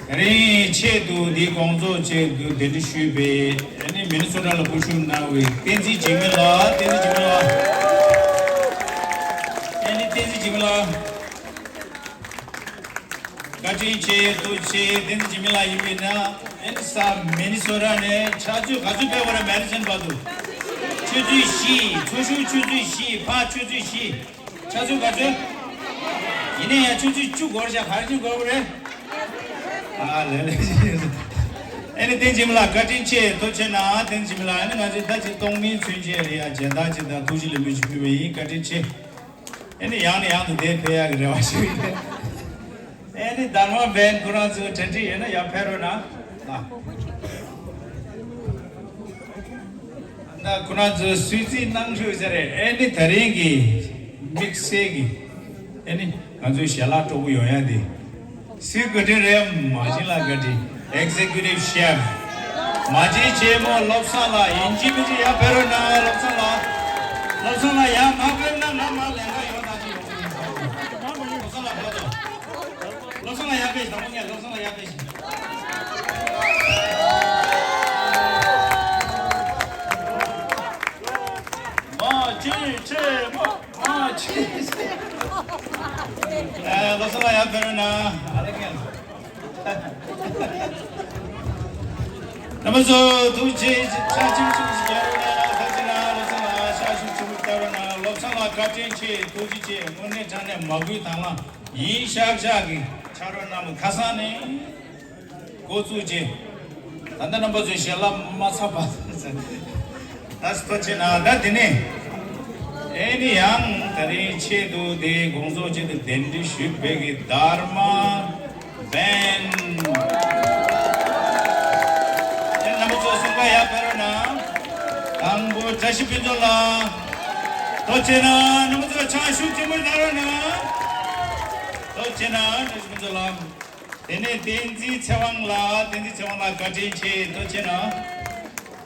ད་རིང་ཆེད་དུ་འདིའི་དགོངས་རྫོགས་ཆེད་དུ་གདན་འདྲེན་ཞུས་པའི་ཨ་ནི་མི་ནི་སོ་ཊ་ལ་སྐུ་བཞུགས་གནང་བའི་བསྟན་འཛིན་འཇིགས་མེད་ལགས། བསྟན་འཛིན་འཇིགས་མེད་ལགས། ཨ་ནི་བསྟན་འཛིན་འཇིགས་མེད་ལགས། བཀའ་དྲིན་ཆེ། ཐུགས་རྗེ་ཆེ། བསྟན་འཛིན་འཇིགས་མེད་ལགས་ཡིན་པས་ན་ཨེ་ནི་ས་མི་ནི་སོ་ཊ་ནས་ཆུ་ཚོད་ག་ཚོད་ཕེབས་པ་རེད། མེ་ཌི་སན་བར་དུ་ཆུ་ཚོད་བཞི། ཚོ་ཤུགས་ཆུ་ཚོད་བཞི། ཕར་ཆུ་ཚོད་བཞི། ཆུ་ཚོད་ག་ཚོད། ཡིན་ནའི་ཡང་ཆུ་ཚོད་བཅུ་འགོར་བཞག་ག་རེ་བྱས་འགོར་བ་རེད། ཨ་ལེ་ལེ། ཨེ་ནི་བསྟན་འཛིན་འཇིགས་མེད་ལགས་བཀའ་དྲིན་ཆེ། ཐུགས་རྗེ་ཆེ་གནང་། བསྟན་འཛིན་འཇིགས་མེད་ལགས། ཨེ་ནི་ང་ཚོས་ད་ཅིག་སྟོང་མིན་ཚུན་ཆད་རེད་ཡ། མཇལ་དར་ཅིག་དང་ཐུགས་རྗེ་ལེགས་འབུལ་ཅིག་ཕུལ་བ་ཡིན། བཀའ་དྲིན་ཆེ། ཨེ་ནི་ཡང་ནས་ཡང་དུ་དེ་ཕེབས་ཡག་གི་རེ་བ་ཞུ་ཡི། ཨེ་ནི་དར་མ་བན་ཁོ་རང་ཚོའི་གྲ་སྒྲིག་ཡོད་ན་ཡར་ཕེབས་རོགས་གནང་། ད་ཁོ་རང་ཚོས་སུས་རྩིས་གནང་ཤོག་ཟེར་རེད། ཨེ་ནི་ད་རིང་གི་དམིགས་བསལ་གྱི་ཨེ་ནི་ང་ཚོའི་ཞལ་ལག་སྤྲོ་པོ་ཡོང་ཡ་དེ། སུའི་བཀའ་དྲིན་རེད། མ་བྱན་ལགས་བཀའ་དྲིན། Executive Chef མ་བྱན་ཆེན་མོ་བློ་བཟང་ལགས། ཡིན་གཅིག་མིན་གཅིག་ཡར་ཕེབས་རོགས་གནང་། བློ་བཟང་ལགས། བློ་བཟང་ལགས་ཡར་མ་ཕེབས་ན་ང་མར་ལས་ཀ་ཡོང་ཐག་ཆོད་ཡོང་གི་མི་འདུག་བློ་བཟང་ལགས་ཕེབས་དང་། བློ་བཟང་ལགས་ཡར་ཕེབས་ཤིག་དང་པོ་ངས་བློ་བཟང་ལགས་ཡར་ཕེབས་ཤིག་མ་བྱན་ཆེན་མོ། ཨ་ཅེ། ཨ་བློ་བཟང་ལགས་ཡར་ཕེབས་རོགས་གནང་། ཨ་ལེ་ངན། རྣམ་པ་ཚོ་ཐུགས་རྗེ་ཆེ། ཕྱག་ཆེན་པོ་ཅིག་རྒྱག་རོགས་གནང་། ཐུགས་རྗེ་གནང་། བློ་བཟང་ལགས་ཕྱག་ཤུགས་ཆེན་པོ་རྒྱག་རོགས་གནང་། བློ་བཟང་ལགས་བཀའ་དྲིན་ཆེ། ཐུགས་རྗེ་ཆེ། དངོས་གནས་དྲང་གནས་མ་བུའི་དང་བླངས་ཡིན་ཤག་ཤག་གི་ཕྱག་རོགས་གནང་བ་ཁ་སང་ནས། འགོ་བཙུགས་རྗེས། ད་ལྟ་རྣམ་པ་ཚོས་ཞལ་ལག་མ་ཚར་བར་ཟེར། ད་ཐུགས་རྗེ་གནང་། ད་དེ་ནས་ཨེ་ནི་ཡང་ད་རིང་ཆེད་དུ་དེ་དགོང་ཚོགས་ཆེད་དུ་གདན་འདྲེན་ཞུས་པའི་གི་དར་མ་བན། ཨེ་རྣམ་པ་ཚོ་གསུམ་ཀ་ཡར་ཕེབས་རོགས་གནང་། དང་པོ་བཀྲ་ཤིས་ཕུན་ཚོགས་ལགས། ཐུགས་རྗེ་གནང་། རྣམ་པ་ཚོ་ཕྱག་ཤུགས་ཆེན་པོ་གནང་རོགས་གནང་། ཐུགས་རྗེ་གནང་། བཀྲ་ཤིས་ཕུན་ཚོགས་ལགས། དེ་ནས་བསྟན་འཛིན་ཚེ་དབང་ལགས། བསྟན་འཛིན་ཚེ་དབང་ལགས་བཀའ་དྲིན་ཆེ། ཐུགས་རྗེ་གནང་།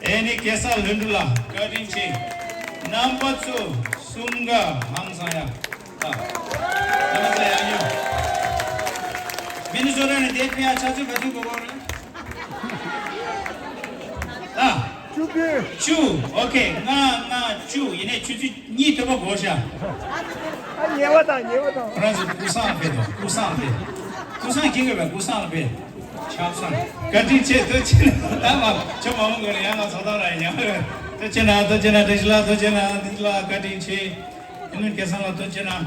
ཨེ་ནི་གེ་སར་ལྷུན་གྲུབ་ལགས་བཀའ་དྲིན་ཆེ། རྣམ་པ་ཚོ་གསུམ་ཀ་ཧང་སང་ཡ། ཨ། རྣམ་པ་ཚོ་ཡག་ཡོད། མི་ནི་སོ་ར་ནས་དེ་ཕི་ཡ་ཆ་ཚོད་ག་ཚོད་དགོས་གོ་རེད། ཨ། བཅུ་བདུན། བཅུ། ཨོ་ཁེ། ལྔ་ལྔ་བཅུ། ཡིན་ནའི་ཆུ་ཚོད་གཉིས་ཐོབ་པ་དགོས་ཤག་ཨ། ཉེ་བ་དང་ཉེ་བ་དང་། ཁོ་རང་ཚོ་ཀུ་སང་ཕེ་དང་ཀུ་སང་ཕེ། ཀུ་སང་ཁྱེད་ཀྱི་བས་ཀུ་སང་ཕེ། ཆབ་སང་། བཀའ་དྲིན་ཆེ། ཐུགས་རྗེ་གནང་། ད་མ་ཆོ་མ་མོ་གོ་ནས་ཡང་ང་ཚོ་ཐང་ར་ཉང་རེད། ཐུགས་རྗེ་གནང་། ཐུགས་རྗེ་གནང་། བཀྲ་ཤིས་ལགས་ཐུགས་རྗེ་གནང་། བཀྲ་ཤིས་ལགས་བཀའ་དྲིན་ཆེ། ཨེ་ནི་སྐལ་བཟང་ལགས་ཐུགས་རྗེ་གནང་།